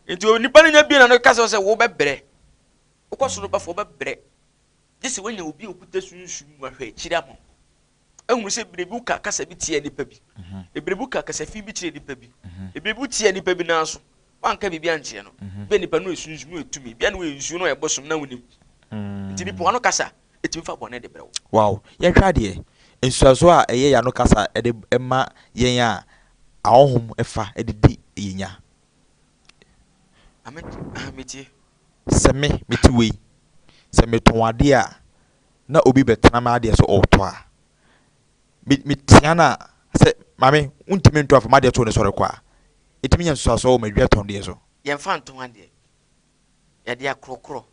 Nti onipa no nya bie na no kasa sɛ wobɛbrɛ. Wokɔ soro bɛfo wobɛbrɛ. Gye sɛ woanya obi a okuta sunsum mu ahwɛ akyiri ama wo. Ahunu sɛ bere bi woka kasa bi tia nipa bi. Ebere bi woka kasa fi bi kyerɛ nipa bi. Ebere bi wotia nipa bi nanso wanka biribi ankyerɛ no. Bia nipa no yɛ sunsum no yɛ tumi. Bia no yɛ nsuo no yɛ bosom na wonim. Nti nipa wano kasa etumi fa bɔne de brɛ wo. Wow, yɛnhwɛ adeɛ, nsuasoɔ a ɛyɛ y'ano kasa de ma yɛn a ahonhom fa de di yɛn nya. Ame ah metie. Sɛ me, mete wei, sɛ metɔn adeɛ a, na obi bɛtena m'adeɛ so ɔretɔ a, me metea no a, sɛ maame wontumi ntɔ afa m'adeɛ to ne sɔre kɔ a, ɛtumi nya nsusuasoɔ wɔ m'adwatɔndeɛ so. Yɛmfa ntɔn adeɛ. Yɛde akorɔkorɔ.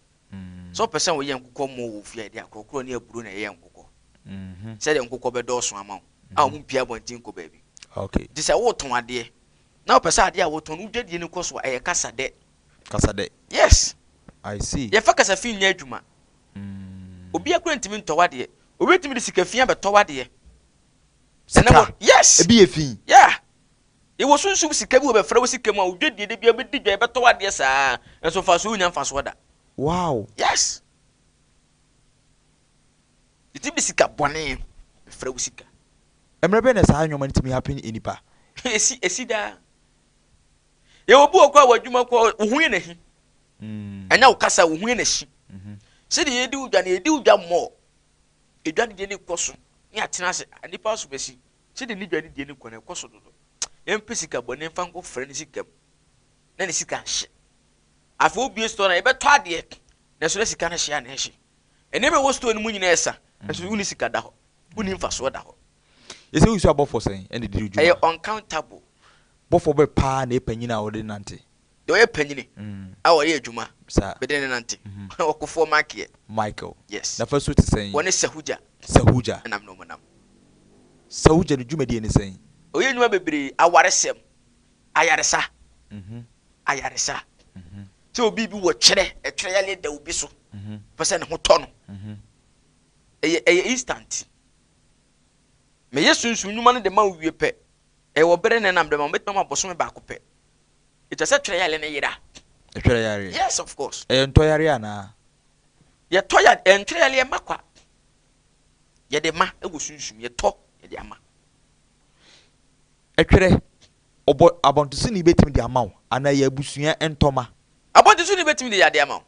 Sɛ wopɛ sɛ woyɛ nkokɔ mmɔ wɔ fie a, yɛde akorɔkorɔ ne aburo na ɛyɛ nkokɔ. Sɛdeɛ nkokɔ bɛdɔɔso ama wo a wɔn mpie abɔnten nkɔ baabi. Nti sɛ wotɔn adeɛ na wopɛ sɛ adeɛ a wotɔn no wodwadie no kɔ so a, ɛyɛ kasa dɛ. Kasa dɛ. Yes. I see. Yɛmfa kasa fi nyɛ adwuma. Obiara koraa ntumi ntɔ w'adeɛ. Obi bɛtumi de sika fi abɛtɔ w'adeɛ. Sika? Yes. Ebi yɛ fi? Yeah. Yɛwɔ sunsum sika bi wɔ bɛfrɛ wo sika mu a wodwadie da biara wobɛdi dwa yɛbɛtɔ w'adeɛ saa nso mfasoɔ wonnya mfasoɔ da. Wow. Yes. Yɛtumi de sika bɔne bɛfrɛ wo sika. Mmerɛ bɛn na saa nnoɔma no tumi happen nnipa? Ɛsi, ɛsi daa. Yɛwɔ bi wɔ kɔ a w'adwuma kɔ wo ho yɛ n'ahi. Ɛnyɛ wo kasa wo ho yɛ n'ahyi. Sɛdeɛ yɛdi wo dwa no yɛdi wo dwa mmɔɔ. Edwa no deɛ ne kɔ so ne atena ase nnipa so bɛsi. Sɛdeɛ ne dwa ne die no kɔ no, ɛkɔ so dodo. Yɛmpɛ sika bɔne mfa nkɔfra ne sika mu na ne sika nhye. Afei wobue store no a, yɛbɛtɔ adeɛ, nanso na sika no hye a na ɛhye. Nneɛma a ɛwɔ store no mu nyinaa ɛsa, nanso wonni sika da hɔ, wonni mfasoɔ da hɔ. Yɛsɛ wosu abɔfoɔ sɛn ɛna ɛdi wo dwuma? Ɛyɛ uncountable. Bɔfoɔ bɛ paa na ɛyɛ panyini a wode nante? Deɛ ɔyɛ panyini a ɔyɛ adwuma bɛde ne nante. Ɔkofoɔ Makeɛ. Michael. Yes. N'afasuo te sɛn? Wɔne Sahuja. Sahuja. Ɛnam na wɔnam. Sahuja ne dwumadie ne sɛn? Ɔyɛ nnwuma bebree, awaresɛm, ayaresa, ayaresa. Sɛ obi bi wɔ twerɛ, ɛtwerɛ yareɛ da obi so, pɛ sɛ ne ho tɔ no. Ɛyɛ ɛyɛ instant. Meyɛ sunsum nnwuma no de ma wo wie pɛ, ɛyɛ wɔ bere na ɛnam de ma wo, mɛtumi ama bosome baako pɛ. Ɛkyerɛ sɛ twerɛ yare no yera. Ɛtwerɛ yareɛ? Yes of course. Ɛyɛ ntɔ yareɛ anaa? Yɛtɔ ya ɛntwerɛ yareɛ ma kwa. Yɛde ma ɛwɔ sunsum yɛtɔ yɛde ama. Ɛtwerɛ ɔbɔ abɔntosoni bɛtumi de ama wo anaa ɛyɛ abusua ntɔma? Abɔntosoni bɛtumi de yadeɛ ama wo.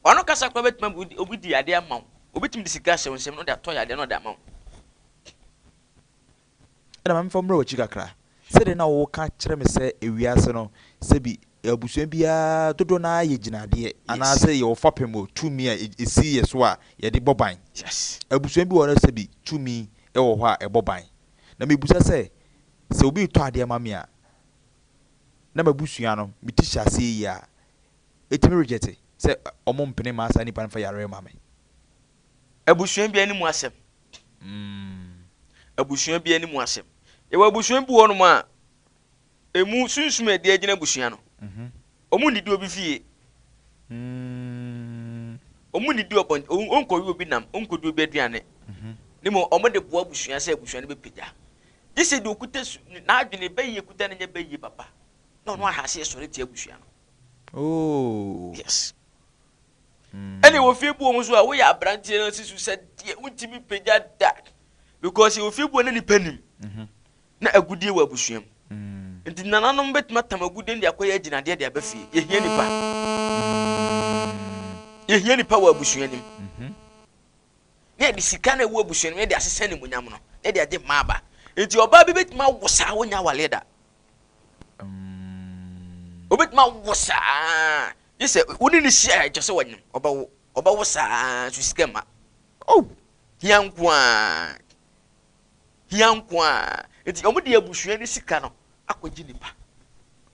W'ano kasa koraa bɛtumi ama obi de yadeɛ ama wo. Obi tumi de sika ahyɛ wo nsam na ɔde atɔ yadeɛ na ɔde ama wo. Ɛna ma memfa wo mmra w'akyi kakra. Sɛdeɛ na woka kyerɛ me sɛ ewiase no, sɛbi abusua biara dodoɔ no ara yɛ gyinadeɛ anaasɛ yɛwɔ fapem wɔ tumi a ɛsi yɛ so a yɛde bɔ ban. Abusua bi wɔ hɔ no sɛbi tumi wɔ hɔ a ɛbɔ ban. Na mebisa sɛ, sɛ obi retɔ adeɛ ma me a, na m'abusua no, me ti hyɛ aseɛ yie a, ɛtumi reject sɛ wɔn mpene mma saa nipa no mfa yareɛ mma me? Abusua biara ne mu asɛm. Abusua biara ne mu asɛm. Yɛwɔ abusua bi wɔ hɔnom a, emu sunsum a ɛde agyina abusua no, wɔn nnidi obi fie. Wɔn nnidi ɔbɔnten, wɔnkɔwe obi nam, wɔnkɔdi obi aduane. Ne mmom wɔn de boa abusua sɛ abusua no bɛpagya. Gye sɛ deɛ ɔkuta su, n'adwene bɛyie kuta no nyɛ bɛyie papa, na ɔno ahyɛ aseɛ sɔre tia abusua no. Oh. Yes. Ɛna ɛwɔ fie bi wɔ mu nso a woyɛ aberanteɛ no si so sɛ deɛ wontumi pagya da because ɛwɔ fie bi wɔ na nipa nim mhm. na agudie wɔ abusua mu mm. nti nananom bɛtumi atam agudie no de akɔyɛ agyinadeɛ de aba fie. Yɛhia nipa mm. Yɛhia nipa wɔ abusua nim mhm. Na yɛde sika na ɛwɔ abusua no mu yɛde asesa animuonyam no na yɛde agye mmaa aba. Nti ɔbaa bi bɛtumi awo saa wonya awaleɛ da. Obɛtumi awo saa gye sɛ wo ne no hyia a ɛkyɛ sɛ wɔnyem ɔbɛwo ɔbɛwo saa nso sika mma. Oh! Hia nko ara hia nko ara nti wɔn de abusua ne sika no akɔgye nipa.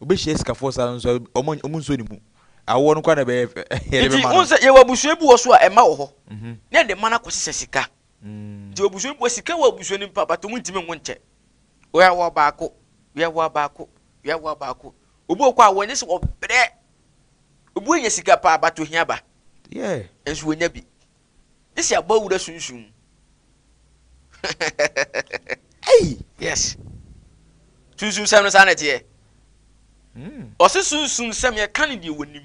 Wobɛhyia sikafoɔ saa nso a, wɔn wɔn nsuo ne mu. Awoɔ no koraa na ɛbɛyɛ fɛ yɛde Nti bɛma wohu no. sɛ yɛwɔ abusua bi wɔ so a ɛma wɔ hɔ na yɛde ma no akɔsesa sika. Nti abusua bi wɔ sika wɔ abusua no mu paa but wɔn ntumi nwo nkyɛ. Wei awoɔ baako, wei awoɔ baako, wei awoɔ baako. Obi wɔ hɔ a wɔnyɛ sɛ wɔbrɛ. Obi wɔ nya sika paa but ohia ba. Yeah. Nso wɔnya bi. Gye sɛ abɔ awura sunsum mu. Ei! Yes. Sunsum sɛm no saa na ɛteɛ. Hmm. Ɔse sunsum sɛm yɛka no deɛ wɔnim.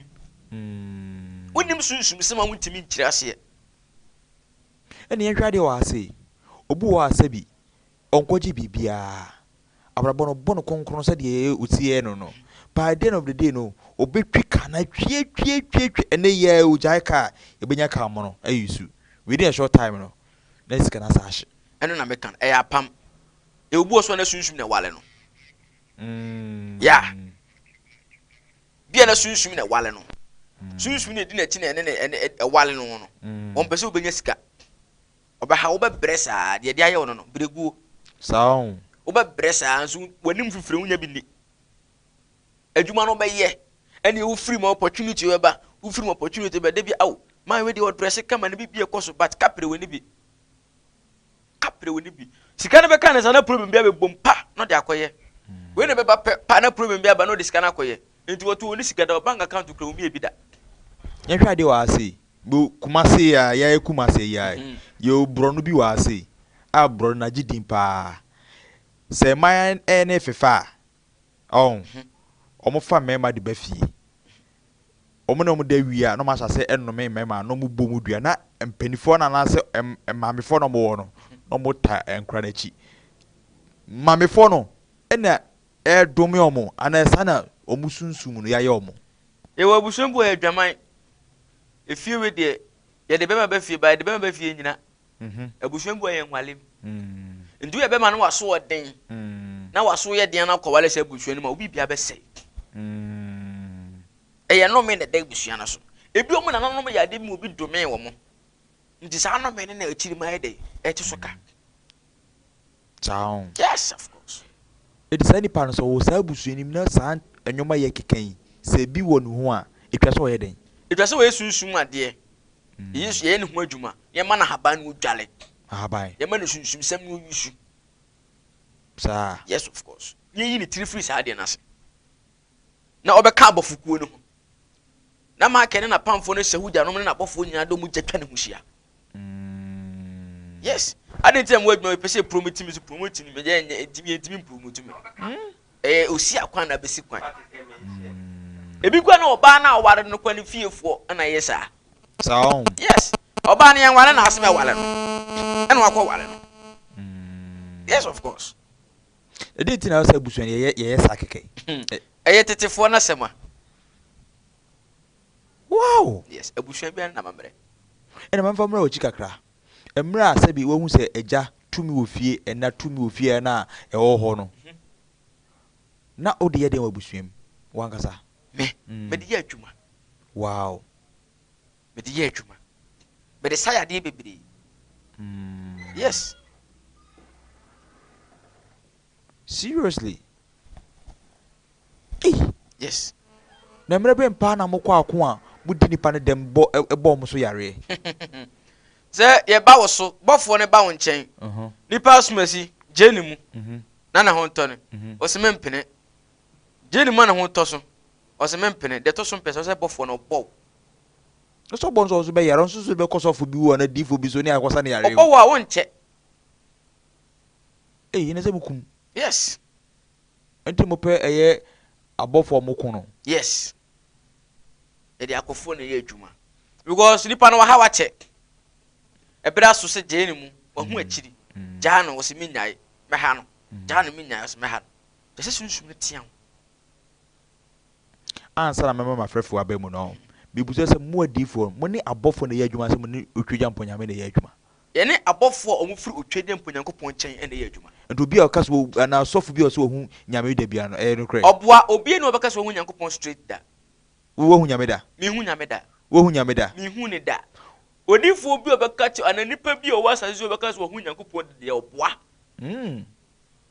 Hmm. Wonim sunsum sɛm a wontumi nkyerɛ aseɛ. Ɛne yɛnhwɛ adeɛ wɔ ha sei. Obi wɔ hɔ a sɛbi ɔnkɔgye biribiara. Abrabɔ no ɔbɔ no kronkron sɛdeɛ ɔsi yɛ no no. By the end of the day no, ɔbɛtwi car no atwiatwiatwiatwi. Ɛnɛ yi ara ɔgyae car a, yɛbɛnya car mono ayi su. Within a short time no, na sika no asa ahye. Ɛno na meka no, ɛyɛ apam. Yɛwɔ obi wɔ so a na sunsum na ɛwale no. Yeah. Bia na sunsum na ɛwale no. Sunsum na ɛdi n'akyi na ɛne ne ɛne ɛwale no no. Wɔmpɛ sɛ wobɛnya sika. Ɔbɛha wo, wobɛbrɛ saa, deɛ ɛde ayɛ wo no no, brɛguo. Saa o. Wobɛbrɛ saa nso w'anim fifire wonya bi nni. Adwuma no wobɛyɛ, ɛne wofiri mu opportunity bɛba, wofiri mu opportunity bɛba, da bi awo, man wei deɛ ɔdrɛse kama ne biribi ɛkɔ so, but kapere wɔ ne bi. Kapere wɔ ne bi. Sika no bɛka ne nsa na problem bi abɛbom pa na ɔde akɔyɛ. Wei na ɛbɛba pɛ pa na problem bi aba na ɔde sika no akɔyɛ. Nti wɔto wɔn sika da wɔ bank account kura wɔn bi da. Yɛnhwɛ adeɛ wɔ ha sei. Bo Kumasi a yɛayɛ Kumasi yi ara yi, yɛwɔ borɔno bi wɔ ha sei a borɔno no agye din paa. Sɛ mmaa no refefa a, ɔho, wɔfa mmarima de ba fie. Wɔn ne wɔn da wie a, na wɔahyɛ ase nnome mmarima no, na wɔbɔ mu dua. Na mpanimfoɔ no anaasɛ maamefoɔ no a wɔwɔ no, na wɔta nkwadaa no akyi. Maamefoɔ no na ɛredome wɔn anaa saa na wɔn sunsum no yɛayɛ wɔn. Yɛwɔ abusua bi wɔ yɛ adwaman. Efie wei deɛ yɛde bɛma ba fie ba yɛde bɛma ba fie nyina. Abusua bi wɔ yɛ nwale mu. Nti woyɛ bɛma no waso ɔden na waso yɛ den na kɔwale sɛ abusua no mu a obi bia bɛsɛe. Ɛyɛ nnome na ɛda abusua no so. Ebi wɔn nananom yɛ adeɛ bi ma obi domee wɔn. Nti saa nnome no na akyiri ma ayɛ dɛ ɛte so ka. Saa o. Yes, of course. Enti saa nipa no sɛ ɔwɔ saa abusua no mu na saa nneɛma yi ɛkeka yi sɛ ebi wɔ ne ho a, etwa sɛ ɔyɛ dɛn? Etwa sɛ ɔyɛ sunsum adeɛ. Yɛyɛ su yɛyɛ ne ho adwuma. Na yɛma no ahaban na ɔdwale. Ahaban. Yɛma no sunsumsɛm na ɔyi su. Saa. Yes, of course. Na yɛyi ne tiri firi saa adeɛ no ase. Na ɔbɛka abɔfokuo no ho. Na Michael ne n'apamfoɔ ne Sahugyanom ne n'abɔfoɔ nyinaa de wɔn gya twa ne ho hyia. Yes. Adi nti na mo adwuma pɛ sɛ promote mi so promote mi yɛ nyɛ ntumi yɛ ntumi promote mi. Ɛyɛ osi akwan na abɛsi kwan. Ebi kura na ɔbaa na ɔware no kwan ne fiefoɔ ɛna yɛ saa. Saa ɔn. Yes. Ɔbaa no yɛn ware na asem ɛware no. Ɛna wakɔ ware no. Yes of course. Ɛdi nti na sɛ abusua no yɛyɛ yɛyɛ saa kɛkɛ. Ɛyɛ tetefoɔ n'asɛm a. Wow! Yes, abusua biara ne n'amammerɛ. Ɛna ma memfa mmra w'akyi kakra. Mmerɛ a sɛbi woahu sɛ agya tumi wɔ fie, ɛna tumi wɔ fie a na ɛwɔ hɔ no, na wode yɛ dɛn wɔ abusua mu, w'ankasa? Me? Mede yɛ adwuma. Wow! Mede yɛ adwuma. Mede sa yadeɛ bebree. Yes. Seriously? Ei! Yes. Na mmerɛ bɛn paa na mokɔ ako a modi nnipa no dɛm bɔ bɔ wɔn so yareɛ? Sɛ yɛba wo so, bɔfoɔ no ba wo nkyɛn, nipa asomasi, gye ne mu, na ne ho ntɔ no, ɔse mempene. Gye ne mu a ne ho tɔ so, ɔse mempene. Deɛ ɛtɔ so mpɛ sɛ ɔsɛ bɔfoɔ no ɔbɔ wo. Na sɛ ɔbɔ no sɛ ɔso bɛyare, ɔnso so bɛkɔ sɔfo bi hɔ anaa diifoɔ bi so ne akɔsa ne yareɛ o. Ɔbɔ wo a wonkyɛ. Ei, ɛnɛ sɛ mokum. Yes. Nti mo pɛ ɛyɛ abɔfoɔ a ɔmo ko no. Yes yɛde akofoɔ na ɛyɛ adwuma because nipa no wahaw akyɛ ɛberɛ aso sɛ gyae ne mu wahu akyiri gyaa no ɔsɛ menyae mɛha no gyaa no menyae ɔsɛ mɛha no kyɛ sɛ sunsum no tea ho. Ansa na mɛma m'afrɛfoɔ aba mu no, mebisa sɛ, Mo adiyifoɔ no, mo ne abɔfoɔ na ɛyɛ adwuma anaasɛ mo ne Otwagyampɔ Nyame na ɛyɛ adwuma? Yɛne abɔfoɔ a wɔfiri Otwagyampɔ Nyankopɔn nkyɛn na ɛyɛ adwuma. Nti obi a ɔka sɛ wahu, anaa sɔfo bi a ɔsɛ wahu Nyame da biara no, ɛyɛ nokorɛ? Ɔboa, obiara nni hɔ a ɔbɛka sɛ wahu Nyankopɔn straight da. Wo wahu Nyame da? Menhu Nyame da. Woahu Nyame da? Menhuu no da. Odiyifoɔ bi a ɔbɛka kyerɛ, anaa nipa bi a ɔwɔ asase so a ɔbɛka sɛ wahu Nyankopɔn da deɛ, ɔboa.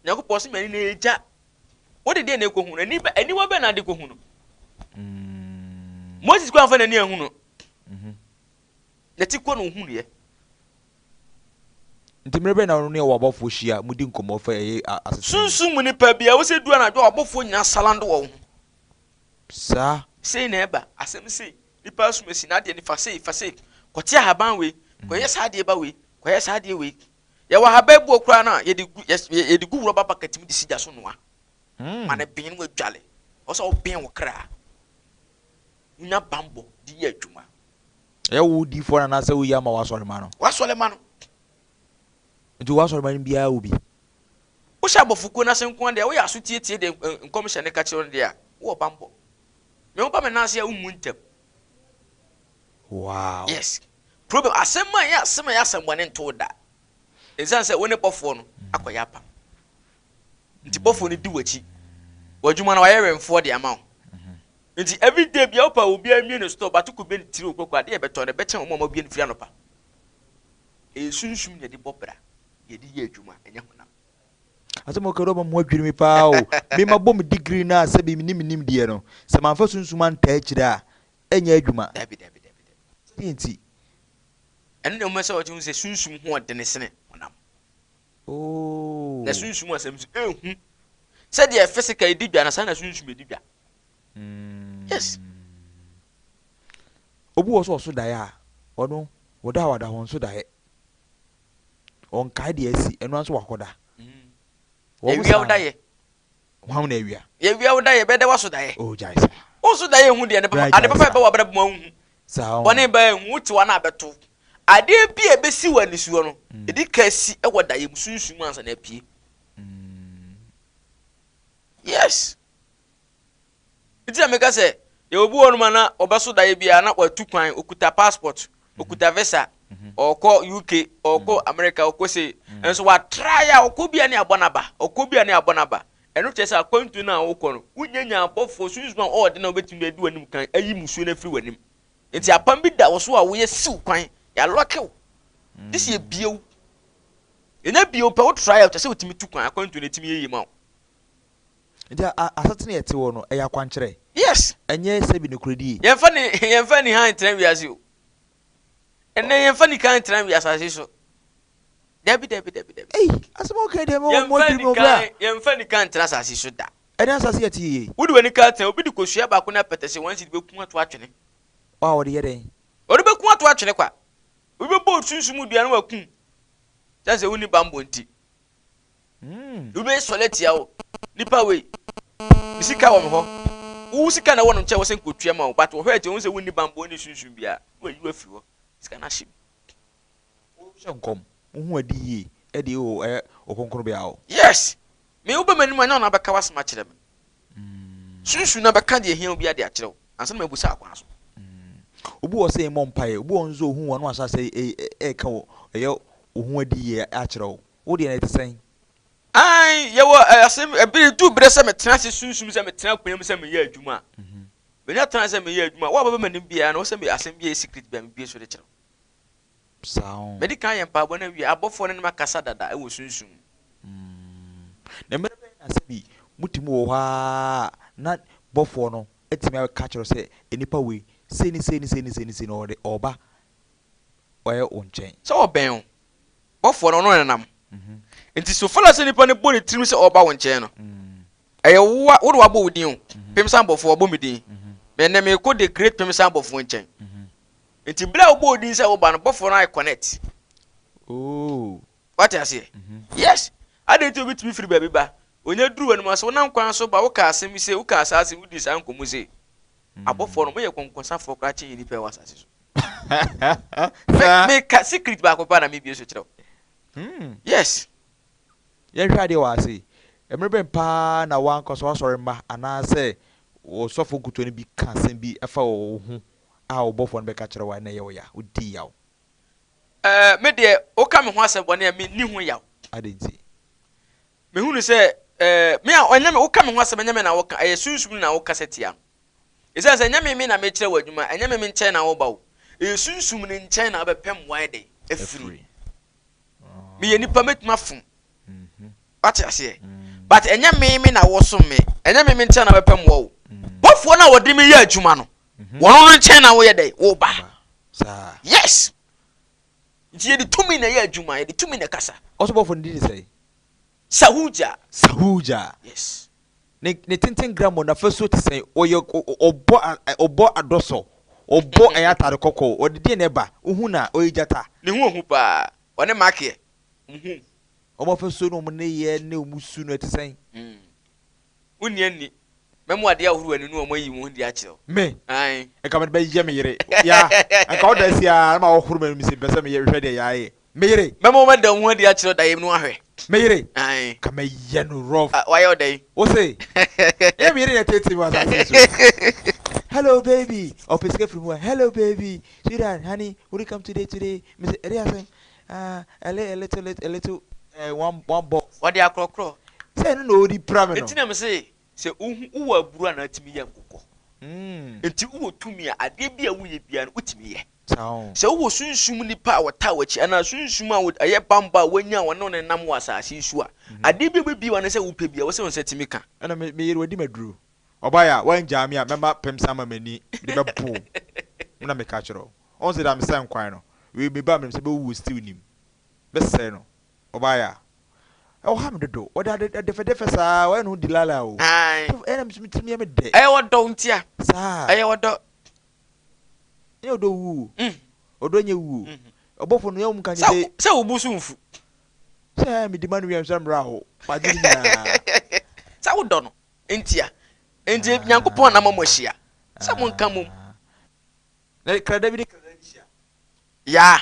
Nyankopɔn se m'ani na ɛyɛ gya. Wode deɛ na ɛkɔhu no, ani aniwa bɛn na ade kɔhu no? Moses kɔ amfa n'ani anhu no. N'ati kɔ na ɔhunuiɛ. Nti mmerɛ bɛn na wo ne w'abɔfoɔ hyia modi nkɔmmɔ fa ɛyɛ asetena mu? Sunsum mu nipa biara, wo sɛ du anadwo a w'abɔfoɔ nyinaa salando wɔ wo ho. Saa. Sei na ɛba, asɛm sei, nipa asumasi, n'adeɛ ni, fa sei, fa sei, kɔte ahaban wei, kɔyɛ saa adeɛ ba wei, kɔyɛ saa adeɛ wei. Yɛwɔ ahaban buo koraa no a, yɛde gu, yɛde gu rɔba bucket mu de si gya so noa. Ma no ben na wadwale. Ɛwɔ sɛ woben wo kra. Wonya bammɔ de yɛ adwuma. Ɛyɛ wo diifoɔ no anaasɛ woyi ama w'asɔremma no? W'asɔremma no. Nti w'asɔremma no biara wɔ bi? Wohyɛ abɔfokuo no ase nko ara deɛ, woyɛ aso tietie deɛ nkɔmhyɛ no ka kyerɛ wo no deɛ a, wowɔ bammɔ. Me woba me nan ase a, wommu ntɛm. Wow. Yes. Problem, asɛm a ɛyɛ asɛm a ɛyɛ asɛmmɔne nto wo da. Ɛsiane sɛ wo ne bɔfoɔ no akɔyɛ apam. Nti bɔfoɔ no di w'akyi. W'adwuma no wayɛ wɛmfoɔ de ama wo. Nti everyday bia wopɛ obiara mmie ne store bato kube ne tiri okoko adeɛ ɛbɛtɔ no ɛbɛkyɛn wɔn a wɔabue no firi anɔpa. Ɛyɛ sunsum na yɛde bɔ bra, yɛde yɛ adwuma, ɛnyɛ honam. Asɛm a woka yi ɔma mu adwiri me paa o. Me mabɔ me degree no a sɛbi mennim me nimdeɛ no, sɛ mamfa sunsum antaa akyire a, ɛnyɛ adwuma. Dabi dabi dabi dabi. Sɛdeɛ nti? Ɛno na ɛma sɛ wɔte hu sɛ sunsum ho ɔdene sene honam. Oh. Na sunsum asɛm nso ehu. Sɛdeɛ physical edi dwa na saa na sunsum edi dwa. Mm. Yes. Obi wɔ so ɔso daeɛ a, ɔno wɔda a wada hɔ nso daeɛ. Ɔnkae deɛ asi, ɛno ara nso wakɔda. Mm. Wɔn Ewia saa wo no. daeɛ. Hwan na awia? Yɛwia wo daeɛ, bɛda w'aso daeɛ. Oh, gyae saa. Wo nso daeɛ hu deɛ ne Bra papa, ade gyae papa saa. ɛbɛ w'abrabɔ mu a wonhu. Saa Bɔne ɔn. ba ehu, wote hɔ a na abɛto. Adeɛ bi a ɛbɛsi wɔ anisoɔ no, ɛdi ka si wɔ daeɛ mu, sunsum mu ansa na apue. Yes. Nti na meka sɛ, yɛwɔ bi wɔ hɔnom a na ɔbɛso daeɛ biara na watu kwan, ɔkuta passport, ɔkuta visa, ɔkɔ UK, ɔkɔ America, ɔkɔ sei. Nso watrae a ɔkɔ bi a ne abɔ n'aba, ɔkɔ bi a ne abɔ n'aba. Ɛno kyerɛ sɛ akwantuo no a wokɔ no, wonnya nya abɔfoɔ, sunsum a ɔwɔ den a wobɛtumi de adi w'anim kan ayi mmusuo no afiri w'anim. Nti apam bi da wo so a woyɛ siw kwan, yɛalɔke wo. Gye sɛ yɛbie wo. Yɛnya bie wo pɛ, wo try a kyerɛ sɛ wotumi tu kwan, akwantuo no ɛtumi yɛ yie ma wo. Nti asetena a yɛte wɔ no, ɛyɛ akwankyerɛ? Yes. Ɛnyɛ sɛbi nokorɛdie? Yɛmfa ne yɛmfa anihan ntena wiase o. Ɛnɛ yɛmfa nikan ntena wi asase so. Dabi dabi dabi dabi. Ei, asɛm a woka yi deɛ mewɔ mmɔ Yɛmfa adwiri mu bra. nikan yɛmfa nikan ntena asase so da. Ɛne asase yɛte yie. Wode w'ani ka tena obi de kosua baako ne apɛtɛse wɔn si de bɛku ato atwene. A wɔde yɛ dɛn? Wɔde bɛku ato atwene kwa. Obi bɛbɔ osunsum dua na wakum. Kyɛn sɛ wonni bammɔ nti. Obi bɛsɔre atia wo. Nipa wei, ne sika wɔ me hɔ. Wo sika na ɛwɔ no nkyɛn wɔ sɛ nkotua ma wo but wɔhwɛ akyi wɔn sɛ wonni bammɔ wonni sunsum biara na wayi wo afiri hɔ. Sika no ahye mu. Wohyɛ nkɔm, wohu ade yie ɛde o ɛyɛ okronkronbea hɔ. Yes! Me wobɛ m'anim a nyɛ wo na wobɛka w'asɛm akyerɛ me. Sunsum no bɛka deɛ ɛhia wo biara de akyerɛ wo ansa na mabu saa kwan so. Obi wɔ hɔ sɛ mmɔ mpaeɛ, obi wɔ hɔ nso ohu wo a na wahyɛ aseɛ ɛreka wo ɛyɛ wo ho adi yie akyerɛ wo. Wo deɛ no ɛte sɛn? Aane, yɛwɔ asɛm, ɛbere du berɛ sɛ metena ase sunsum sɛ metena akonnwa mu sɛ meyɛ adwuma a, menya tena sɛ meyɛ adwuma a, wo a wobɛba m'anim biara no, wo sɛ me asɛm bi a ɛyɛ secret biara mebue so de kyerɛ wo. Saa o. Madi kan ayɛ mpaebɔ no awie, abɔfoɔ no ne me akasa dada wɔ sunsum mu. Na mmerɛ bɛn na sɛbi motumi wɔ hɔ ara na bɔfoɔ no atumi aka akyerɛ wo sɛ nnipa wei sei ne sei ne sei ne sei ne sei na ɔde ɔreba ɔyɛ wo nkyɛn? Sɛ ɔbɛn wo, bɔfoɔ no ɔno na ɛnam. Nti so far as sɛ nipa no bɔ ne tirim sɛ ɔreba wo nkyɛn no, ɛyɛ wo a, wo na wabɔ wo din o, Pemsan bɔfoɔ wabɔ me din, me ɛnnɛ merekɔ the great Pemsan bɔfoɔ nkyɛn. Nti bere a wobɔɔ din sɛ woba no, bɔfoɔ no ayɛ connect. Oh. Wate aseɛ? Yes. Adɛn nti obi tumi firi baabi ba, onya duru w'anim ase, wonam kwan so ba, woka asɛm bi sei, wokaa saa asɛm, wodii saa nkɔmmɔ sei. Abɔfoɔ no, wɔyɛ kɔnkɔnsafoɔ koraa kyɛn nnipa a ɛwɔ asase so. Me, meka secret baako paa na mebie so kyerɛ wo. Hmm. Yes. Yɛnhwɛ adeɛ wɔ ase. Mmerɛ bɛn paa na w'ankasa w'asɔre mma anaasɛ wo sɔfo nkutoɔ no bi ka asɛm bi fa wo ho a wo bɔfoɔ no bɛka kyerɛ wo a na ɛyɛ wo ya, wodi yaw? Ɛɛ, me deɛ, woka me ho asɛm bɔne a, menni ho yaw. Adɛn nti? Mehunu sɛ, ɛɛ, me a, ɛnyɛ me, woka me ho asɛm, ɛnyɛ me na woka, ɛyɛ Sunsum no na wokasa tia no. Esiane sɛ ɛnyɛ me me na mekyerɛ wo adwuma, ɛnyɛ me me nkyɛn na woba o, ɛyɛ Sunsum no nkyɛn na wobɛpɛ mmoa ayɛ dɛn? Afiri. Afiri. Meyɛ nipa, mɛtumi afom. Wate aseɛ? But ɛnyɛ me me na wosom me. Ɛnyɛ me me nkyɛn na bɛpɛ mmoa o. Bɔfoɔ no a wɔde me yɛ adwuma no, wɔn no nkyɛn na woyɛ dɛ woba. Yes. Nti yɛde tumi na ɛyɛ adwuma, yɛde tumi na ɛkasa. Ɔso bɔfoɔ no din ne sɛn? Sahuja. Sahuja. Yes. Ne ne tenten grammɔ n'afasuo te sɛn? Ɔyɛ ɔbɔ ɔbɔ adɔsɔ, ɔbɔ ɛyɛ ataade kɔkɔɔ, ɔde deɛ na ɛba, wohu no a, ɔyɛ gyata. Ne ho ohu paa. Ɔne Makeɛ, wɔn ho ohu. Wɔn afasuo ne wɔn nneyɛɛ ne wɔn su no, ɛte sɛn? Wonni anni. Mɛma wɔde ahoro w'ani ne wɔn ayi wɔn ho adi akyerɛ wo. Me? Ae. Nka mede bɛyɛ me yere. Ya, nka wo da asi ara na mahohoro m'anim se mepɛ sɛ meyɛ hwɛ deɛ Ya yɛ. Me yere. Mɛma wɔada wɔn ho adi akyerɛ wo daeɛ mu na woahwɛ. Me yere. Ae. Nka mɛyɛ no rough. Ah, wayɛ wo dɛn? Wo se, ɛnyɛ me yere na ɛteetee me wɔ asase yi so. Hello baby, ɔpɛ sika firi mu a, hello baby, sweetheart, honey, will you come today, today? Mese, ɛdeɛ asɛm? Ah, a little, a little, a little, eh, one, one box. Wɔde akorɔkorɔ. Sɛ ɛno na ɔredi pira me no. Enti na mese, sɛ wohu, wowɔ aburo a na atumi yɛ nkokɔ. Enti wowɔ tumi a, adeɛ bi a woyɛ biara no, wotumi yɛ. Sɛ wowɔ sunsum nipa a wɔtaa w'akyi anaa sunsum a ɛyɛ bammɔ a woanya a wɔne wo nenam wɔ asase yi so a, adeɛ bi a wobɛbie w'ano sɛ wopɛ biara, wo sɛ wo nsa tumi ka. Ɛna me, me yere wadi m'aduro. Ɔbaeɛ a, woangyaa me a, mɛma pemsan ama m'ani, mede bɛbo wo. Me na meka kyerɛ wo. Ɔhu sɛ da mesɛe nkwan no, wei meba a menim sɛ bɛwu wɔ stew nim. Mɛsɛe no. Ɔbaeɛ a, ɔha me dodo. Ɔde ade dɛfɛdɛfɛ saa, wayɛ ne ho Delilah o. Ae. Ɛna me nso me tirim yɛ me dɛ. Ɛyɛ ɔdɔ ntia. Saa. Ɛyɛ ɔdɔ. Ɛnyɛ ɔdɔ wu o. Ɔdɔ nyɛ wu o. Ɔbɔfo no yɛ wɔn ka nyɛ sɛ. Sɛ wo bo so nfu. Sɛ ɛɛ medi ma no wie a mesɛ mmerɛ aho. Magye ne nyinaa. Sɛ wodɔ no ntia. Nti Nyankopɔn na ama mo ahyia. Sɛ monka mmom. Na krada bi ne krada bi hyia. Yaa,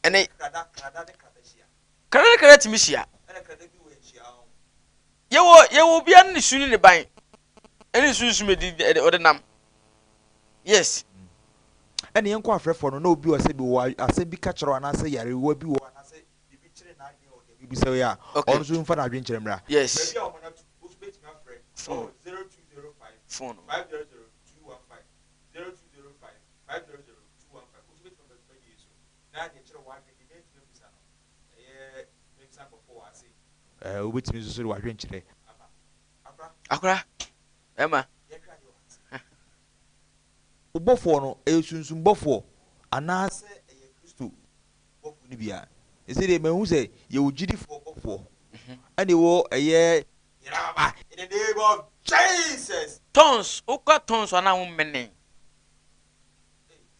ɛne. Krada, krada ne krada hyia. Krada ne krada tumi hyia. Ɛna krada bi wɔ nhyia ho. Yɛwɔ, yɛwɔ obiara ne ne su ne ne ban, ɛne ne sunsum edi, ɛde, ɔde nam. Yes. Ɛne yɛnkɔ afrɛfoɔ no, na obi wɔ sɛ bi wɔ asɛm bi ka kyerɛ wo anaasɛ yarewa bi wɔ hɔ anaasɛ biribi kyere n'adwene wɔ deɛ mebisa yi a, Okay. ɔno nso mfa n'adwene kyerɛ mmra. Yes. Baabi a wɔn ato, wo nso bɛtumi afrɛ Phone. wɔ 0205 Phone. 500 215. 0205 500 215 Wo nso wobɛtumi aba dwumadie yi so na deɛ kyerɛ w'adwene deɛ mantumi ammisa no ɛyɛ memmisa no bɔkɔɔ wɔ ase yi. Wobɛtumi nso so de w'adwenkyerɛ aba. Akora. Akora, bɛrima. Yɛnhwɛ adeɛ wɔ ha sei. Wo bɔfoɔ no, ɛyɛ sunsum bɔfoɔ anaasɛ ɛyɛ Kristo bɔfoɔ no bi a? Seesei deɛ mahu sɛ yɛwɔ gyidifoɔ bɔfoɔ ɛna ɛwɔ ɛyɛ. Yɛraba in the name of Jesus. Tons, wokɔ tons a na wo mene.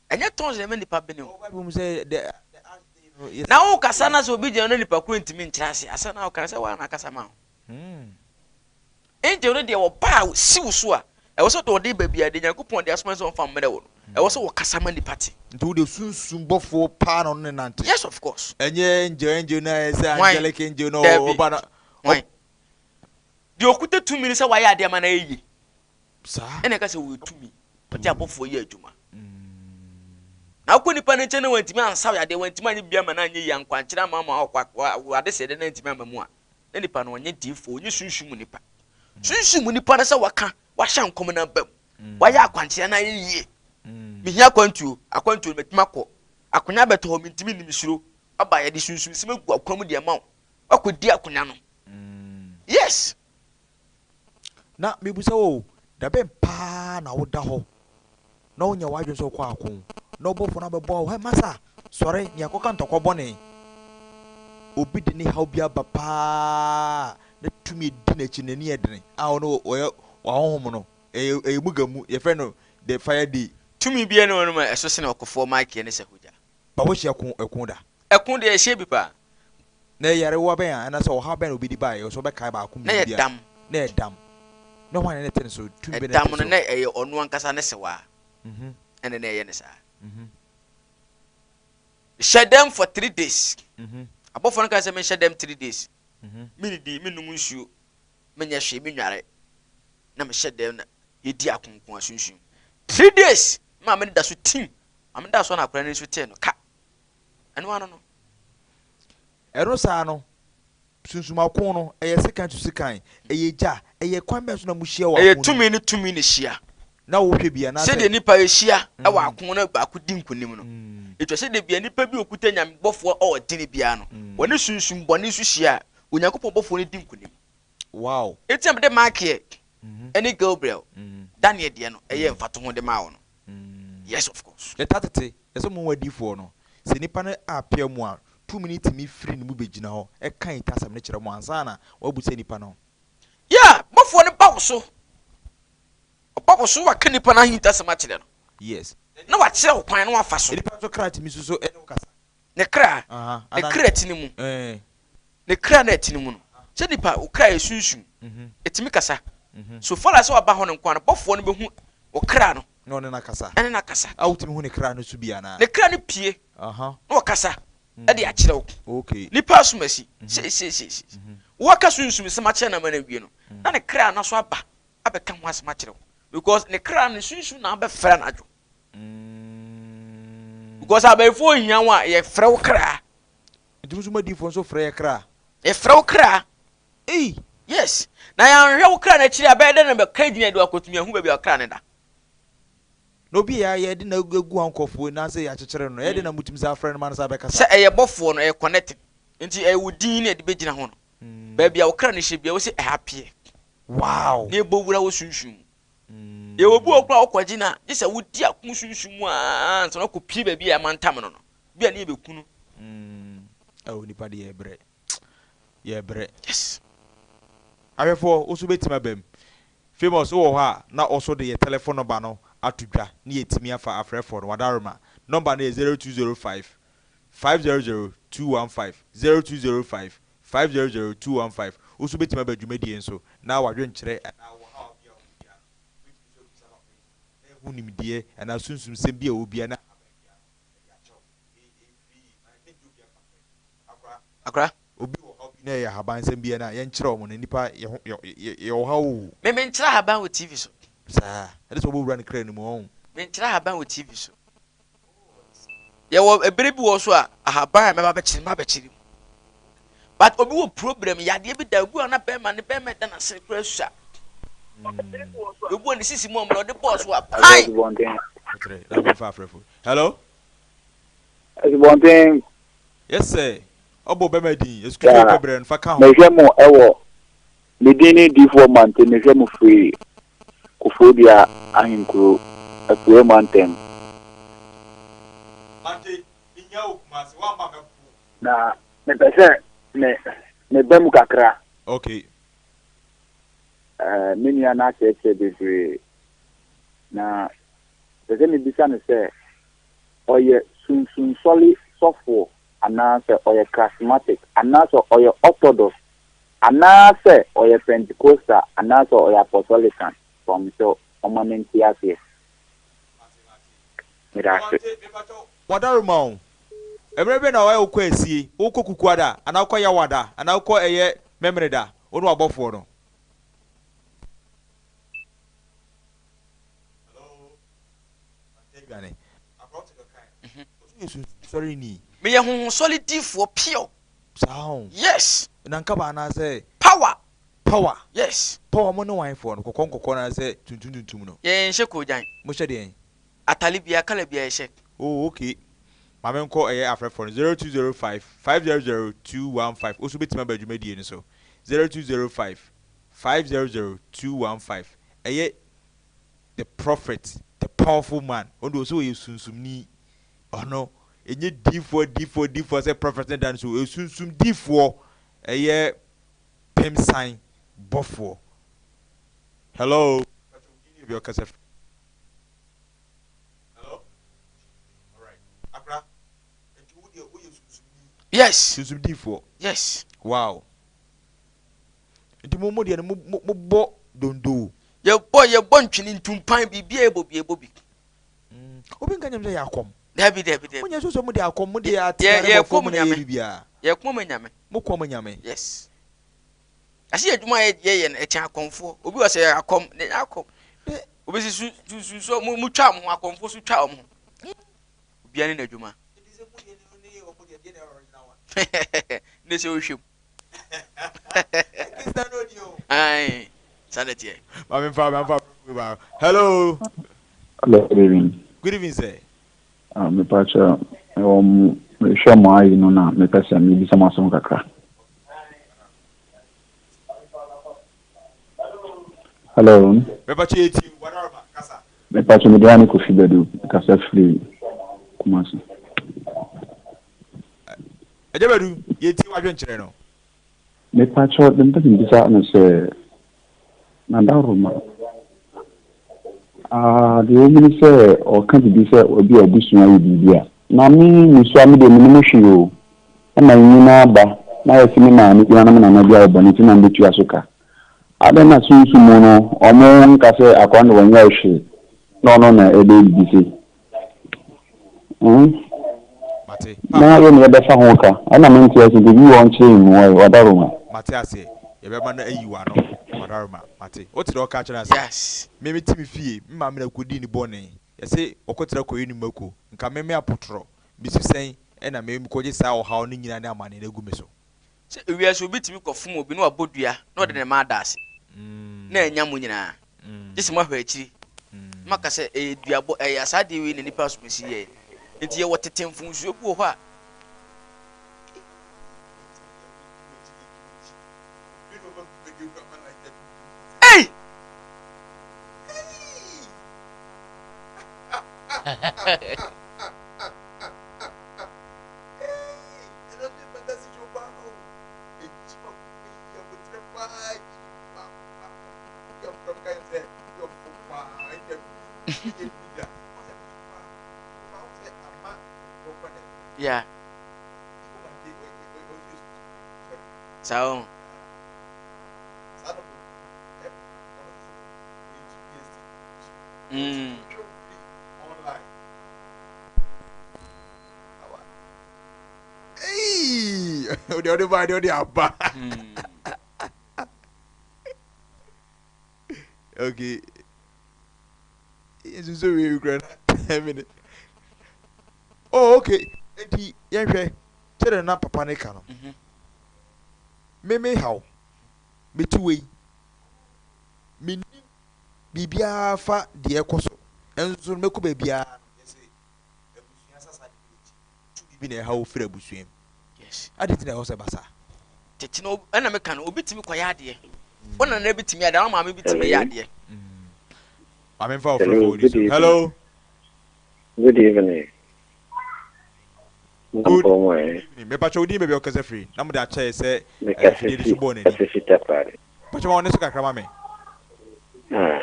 Ɛnyɛ tons na ɛma nipa bene o. Bible mu sɛ the the ash day no. Yes. Na wo kasa na sɛ obi gyina na nipa koro ntumi nkyerɛ ase asɛm na woka no sɛ woa na akasa ma wo. Angel no deɛ wɔba a si wo so a ɛwɔ sɛ deɛ ɔde ba biara deɛ Nyankopɔn de asoma sɛ ɔmfa mmerɛ wo no ɛwɔ sɛ wɔkasa ma nipa te. Nti wo deɛ sunsum bɔfoɔ paa na ɔno ne nante. Yes of course. Ɛnyɛ angel angel na ɛyɛ sɛ Hwan? angelic angel na Daabi. ɔba na. Hwan? Deɛ ɔkuta tumi no sɛ wayɛ adeɛ ama no ayɛ yie. Saa. Ɛna ɛka sɛ wɔyɛ tumi. Ɔde abɔfoɔ yɛ adwuma. Na wokɔ nipa no nkyɛn na wantumi ansaw yadeɛ, wantumi anyɛ biribi ama no anyɛ yie, ankwankyerɛ ama ama ɔkɔ ade sɛ dɛ na antumi ama mu a, na nipa no ɔnyɛ diifoɔ, ɔnyɛ sunsum mu nipa. Sunsum mu nipa no sɛ waka, wahyɛ nkɔm no aba mu, wayɛ akwankyerɛ no ayɛ yie. Mehia akwantuo, akwantuo no matumi akɔ. Akonya bɛtɔ hɔ, mentumi nni, mesuro. Aba yɛde sunsum sɛm agu akwan mu de ama wo, wakɔdi akonya no. Yes. Na mebisa wo o, da bɛn paa na woda hɔ na wonya w'adwene sɛ wokɔ ako, na ɔbɔfoɔ no abɛboa wo, hɛ masa, sɔre na yɛakɔka ntɔkwa bɔne. Obi de ne haw bi aba paa na tumi adi n'akyi, n'ani yɛ dene a ɔno ɔyɛ w'ahonhom no, ɛyɛ ɛyɛ muga mu, yɛfrɛ no the fire day. Tumi biara nni hɔnom a ɛso sene ɔkofoɔ Michael ne Sahuja. Ba woahyia ko ɛko da? Ɛko deɛ yɛhyia bi paa. Na ɛyɛ yarewa bɛn a anaasɛ ɔhaw bɛn na obi de baeɛ sɛ wobɛkae baako Na mmienu ɛyɛ bi a? dam. Na ɛyɛ dam. Na hwan na na ɛte ne so? Tumi bɛn na Ɛdam ɛte no, so? na ɛyɛ ɔno ankasa ne sewaa ɛna na ɛyɛ no saa. Mehyɛ dɛm for 3 days. Abɔfoɔ no kaa sɛ menhyɛ dɛm 3 days. Mennidi, mennom nsuo, menyɛ hwee, mennware. Na mehyɛ dɛm na yɛdi akonko asunsum. 3 days! Maame no da so tim. Maame no da so na akwadaa no nso tee no ka. Ɛno ano no. Ɛno saa no, sunsum ako no, ɛyɛ sekan to sekan, ɛyɛ gya, ɛyɛ kwan bɛn so na mohyia wɔ Ɛyɛ ako no mu? tumi ne tumi na ɛhyia. Na wohwɛ bi anaasɛ? Sɛdeɛ nnipa hyia wɔ ako na baako di nkonim no, ɛtwa sɛ da biara nnipa bi a ɔkuta Nyame bɔfoɔ a ɔdene biara no, wɔne sunsum bɔne nso hyia a, Onyankopɔn bɔfoɔ no di nkonim. Wow. Enti na mede Michael ne Gabriel, Daniel deɛ no, ɛyɛɛ mfatoho de maa wo no. Yes, of course. Yɛtaa tete, yɛsɛ mo adiyifoɔ no, sɛ nipa no apea mu a, tumi no tumi firi ne mu bɛgyina hɔ ka ahintasɛm no kyerɛ mo ansa na wɔabu sɛ nipa no. Yeah, bɔfoɔ no ba wo so. Ɔba wo so na waka nipa no ahintasɛm akyerɛ no. Yes. Na wakyerɛ wo kwan na wafa so. Nipa nso kra tumi nso so ne wo kasa. Ne kra, ne kra ti no mu. Ne kra na ɛte ne mu no. Sɛ nipa, wo kra yɛ sunsum. Ɛtumi kasa. So far as sɛ waba hɔ no nko ara no, bɔfoɔ no bɛhu wo kra no. Na ɔne no akasa. Ɛne no akasa. A wotumi hu ne kra no so bi anaa? Ne kra no pue. Na ɔkasa de akyerɛ wo. Okay. Nipa asomasi, sei sei sei sei. Woaka sunsum nsɛm akyerɛ no ama no awie no, na ne kra no nso aba abɛka ho asɛm akyerɛ wo. Because ne kra no, ne sunsum na abɛfrɛ anadwo. Because abayifoɔ hia wo a, yɛfrɛ wo kra. Nti mo nso mo adiyifoɔ nso frɛ yɛ kra? Yɛfrɛ wo kra. Ei! Yes. Na yɛanhwɛ wo kra no akyiri a, ɛbɛyɛ dɛn na bɛka gyina de wakɔtumi ahu baabi a kra no da? Na obi a yɛde no agu ankɔfoɔ na sɛ yɛakyekyere no, ɛyɛ dɛn na motumi san frɛ no ma no san bɛkasa? Sɛ ɛyɛ bɔfoɔ no, ɛyɛ connecting. Nti ɛyɛ wo din na ɛde bɛgyina ho no. Baabi a wo kra no hyɛ biara, wose ɛha peɛ. Wow! Na ɛbɔ wura wɔ sunsum mu. Yɛwɔ obi wɔ hɔ koraa a wokɔgye no a, gye sɛ wodi ako sunsum mu ara ansa na wakɔpie baabi a yɛamantam no no. Bi a ne yɛbɛku no. Oh, nipa de yɛbrɛ. Yɛbrɛ. Yes. Ahwɛfoɔ, wo nso wobɛtumi aba mu. Famous, wowɔ hɔ a, na wo nso de yɛ telephone number no ato dwa na yɛatumi afa afrɛfoɔ no. Wadaroma. Number no yɛ 0205 500 215, 0205 500 215. Wo nso wobɛtumi aba dwumadie nso na w'adwenkyerɛ anaa wo haw bi a wowɔ biara no, wobɛtumi nso abisa papa yi na ɛho nimdeɛ anaa sunsumsɛm bi a ɛwɔ biara na ahaban biara no ɛde akyɛ wo. Ɛyɛ free, ma yɛngye obiara mfa frɛ. Akora. Akora. Obi wɔ haw bi na ɛyɛ ahaban sɛm biara no a, yɛnkyerɛ wɔn no, nnipa yɛ ho yɛ yɛ yɛwɔ haw o. Me menkyerɛ ahaban wɔ TV so. Saa. Ɛde sɛ wɔbɛwura ne kra no mu, ɔho. Menkyerɛ ahaban wɔ TV so. Yɛwɔ ebere bi wɔ so a ahaban a mɛba bɛkyerɛ mɛba bɛkyerɛ mu. But obi wɔ problem yadeɛ bi da obi wɔ na bɛrima ne bɛrima da n'asene koraa sua. Obi wɔ ne sisi mu ɔmo na ɔde bɔɔl so a pan. Kyerɛ na mefa afrɛfo. Hello. Asubɔnten. Yes sir. Ɔbɔ bɛma din. Esukuu pɛ brɛ no fa ka ho. Mehwɛ mo ɛwɔ Me din ne Difoɔ Mante mehwɛ mo firi Koforidua ahenkuro, Apueɛ mantam. Mante, mehia wo Kumasi, woamma mɛpo wo. Na mepɛ sɛ me me ba mu kakra. Okay. Eh, me nua no akyerɛkyerɛ bebree. Na mepɛ sɛ mebisa no sɛ, ɔyɛ sunsunsɔre sɔfoɔ anaasɛ ɔyɛ charismatic anaasɛ ɔyɛ orthodox Anaasɛ ɔyɛ Pentecostal anaasɛ ɔyɛ Apostolican from sɛ ɔma me nte aseɛ. Meda ase. Wadaroma o, mmerɛ bɛn na wayɛ wokɔ asie, wokɔ Kukuada anaa wokɔ Yawada anaa wokɔ ɛyɛ Memeneda, wo ne wabɔfoɔ no. Hello, Mante Aduane, akora wote deɛ ɔkaeɛ no, ɔse woyɛ sunsum ni. Meyɛ honhom sɔre difoɔ pure. Saa ho. Yes. Nankaba anaasɛ. Power. Power. Yes. Power mo ne wan foɔ no kɔkɔɔ nkɔkɔɔ no anaasɛ tuntum tuntum no. Yɛn nhyɛ koogyan. Mo hyɛ deɛn. Atale biara colour biara yɛhyɛ. Oh okay ma me nkɔ ɛyɛ afrɛfoɔ no 0205 500 215 wo nso wobɛtumi aba dwumadie no so 0205 500 215 ɛyɛ the prophet the powerful man ɔno deɛ ɔsɛ ɔyɛ sunsumni Ɔno ɛnyɛ diifoɔ diifoɔ diifoɔ sɛ prophet ne da no so ɔyɛ sunsum diifoɔ ɛyɛ pem san bɔfoɔ hello pakyɛ wo din ne baabi a ɔkasa firi hello alright akora nti wo deɛ woyɛ sunsum ni Yes. Sunsum diifoɔ Yes. Wow nti mo mo deɛ no mo mo mo bɔ dondo. Yɛbɔ yɛbɔ ntwene ntumpan biribiara yɛbɔ bi yɛbɔ bi. Mm. Obi nka nyam sɛ yɛ akɔm. Dabi dabi dabi. Mo nyɛ so sɛ mo de akɔm mo de ate yɛ yɛ kɔm na yɛ bibia. Yɛ kɔm nyame. Mo kɔm nyame. Yes. Ase yɛ adwuma yɛ yɛ yɛ no ɛkyɛn akɔmfoɔ. Obi wɔ sɛ yɛ akɔm na yɛ akɔm. Obi si su su su so mo mo twa mo ho akɔmfoɔ so twa wɔn ho. Obiara ne n'adwuma. Ne sɛ wohwɛ mu. Ae, saa na ɛteɛ. Maame nfa maame nfa ba. Hello. Hello, good evening. Good evening, sir. Uh, mepa kyɛ mewɔ mo mehwɛ mo ayi no na mepɛ sɛ mebisa mo asɛm kakra. Hello. Mepakyɛ yɛtie wo, Wadaroma, kasa. Mepakyɛ me din ne Kofi Badu, mekasa firi Kumasi. Agya Badu, yɛtie w'adwenkyerɛ no. Mepakyɛ deɛ mepɛ sɛ mebisa ne sɛ, Nadaroma, ah, deɛ ɛwɔ mu ne sɛ ɔka biribi sɛ obi a abusua yɛ biribi a, na me mesua me deɛ menim hwee o, ɛna nyina aba na ayɛ sɛ me maame bi anaa me nana bi ayɛ bɔne nti na mebɛtua so ka. Adɛn na sunsum mu no ɔmo nka sɛ akwadaa no deɛ ɔnyɛɛ hwee na ɔno na ɛbɛyɛ biribi sei? Hmm? Mate. Na Paapa. yɛ na yɛbɛfa ho ka. Ɛna mente ase nti bi wɔ hɔ nkyerɛ mu ɛ, Wadaroma. Mate aseɛ. Yɛbɛma no ayi w'ano. Wadaroma. Mate. Wote deɛ ɔka kyerɛ no ase? Yes. Me mete me fie, me maame na ɛkɔdii ne bɔne. Yɛse ɔkɔtra kɔyɛ ne mako. Nka me me apotorɔ. Mesi sɛn na me mekɔgye saa ɔhaw no nyinaa ne amaneɛ no agu me so? Sɛ ewiase obi tumi kɔ fom obi na wabɔ dua na ɔde ne mma ada ase na anya mo nyinaa, gye sɛ moahwɛ akyiri na moaka sɛ ɛyɛ duabɔ, ɛyɛ saa adeɛ wei na nnipa asomasi yɛe. Nti yɛwɔ tete mfomsoɔ bi wɔ hɔ a. Ei! Eii ɛno nso yɛ fantasy show paa o Ɛgyi makoma yi aboterɛ paa gyi baako baako Woyɛ mfrɛ me ka kyerɛ sɛ woyɛ ɔfo paa ɛnna bi yɛ bi da Ɔsɛ me so paa Ɔfa wo sɛ ama nkurɔfoɔ na ɛto Yeah. Iko Mante ɔyɛ ɔyɛ sɔre Saa o. Saa na ɔbɔ ɔno nso no ɔyɛ GPST Mm. Ɔtwe wo firi online Ode ode ba de ode aba. Okay. Nso so we kura na 10 minutes. Oh okay. Enti yɛnhwɛ kyerɛ na papa ne ka no. Mhm. Me me haw. Me ti wei. Me nim biribiara fa deɛ ɛkɔ so. Nso no mɛkɔ baabiara no yɛsɛ abusua sasa de bi akyi. Tumi bi na ɛha wo firi abusua mu. Yes. Adi nti na ɛwɔ sɛ ɛba saa. Tete no ɛna meka no obi tumi kɔyɛ adeɛ. Wo nana bi tumi adeɛ, wo maame bi tumi yɛ adeɛ. Maame nfa ɔfrɛ Hello, fo good so. evening. Hello. Good evening. Good Mampɔ mu ɛ. evening. Mepa kyɛw din baabi a ɔkasa firi na mo de akyɛ yɛ sɛ Mekasa afidie no fi so bɔɔ n'ani. kasa fi Takoradi. Mepa kyɛw ma wo ne so kakra ma me. Ah.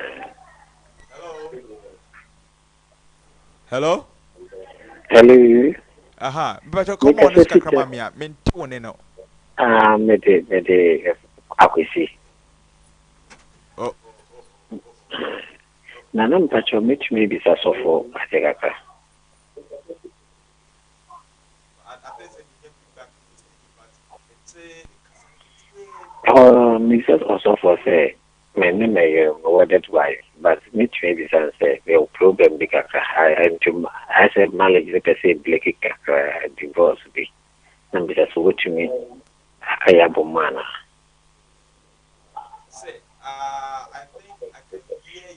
Hello. Hello. Aha. Mepa kyɛw kɔmɔ ne Mekasa so fi kakra Ta ma me a mente wo ne no. ah mede mede Akwesi. Oh. Nana mpakyɛw metumi ebisa sɔfo ade kakra. Oh, mebisa ɔsɔfo sɛ me ne me yere me wedded wife but metumi ebisa no sɛ mewɔ problem bi kakra nti ayɛ sɛ marriage no pɛ sɛ break kakra divorce bi na mbisa sɛ wotumi aka yɛ abɔ mu anaa.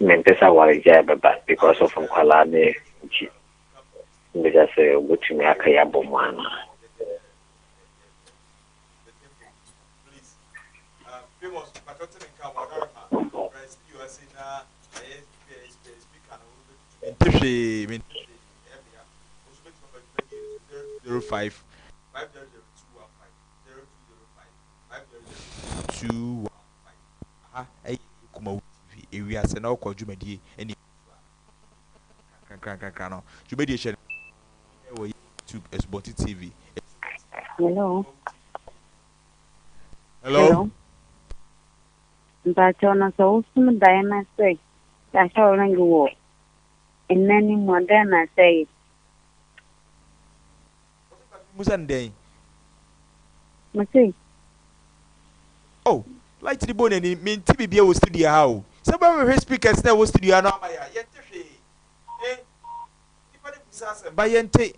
Mempɛ sɛ awaregyae bɛba because of nkwalaa ne nti mbisa sɛ wobɛtumi aka yɛ abɔ mu anaa. Mente hwee mente hwee ɛyɛ me ya. Wo nso bɛtumi aba dwumadie no so 0205 500215 0205 500215 aha ɛyɛ Kumawu TV ewiase na ɔkɔ dwumadie ɛne nkrankra no dwumadie hyɛ no ɛwɔ YouTube Asubɔnten TV. Hello. Hello. Hello. Mpakyɛw na sɛ wosom daeɛ na sɛ yɛahyɛ wo ring wɔ nna no mu a dɛn na sɛ yɛ? Musa no dɛn? Mese Oh, light ni bɔ n'ani mente biribiara wɔ studio ha o. Sɛ wobɛhwehwɛ speakers na ɛwɔ studio ha no ama yɛ a yɛnte hwee. Eh, nipa no bisa asɛm ba yɛnte.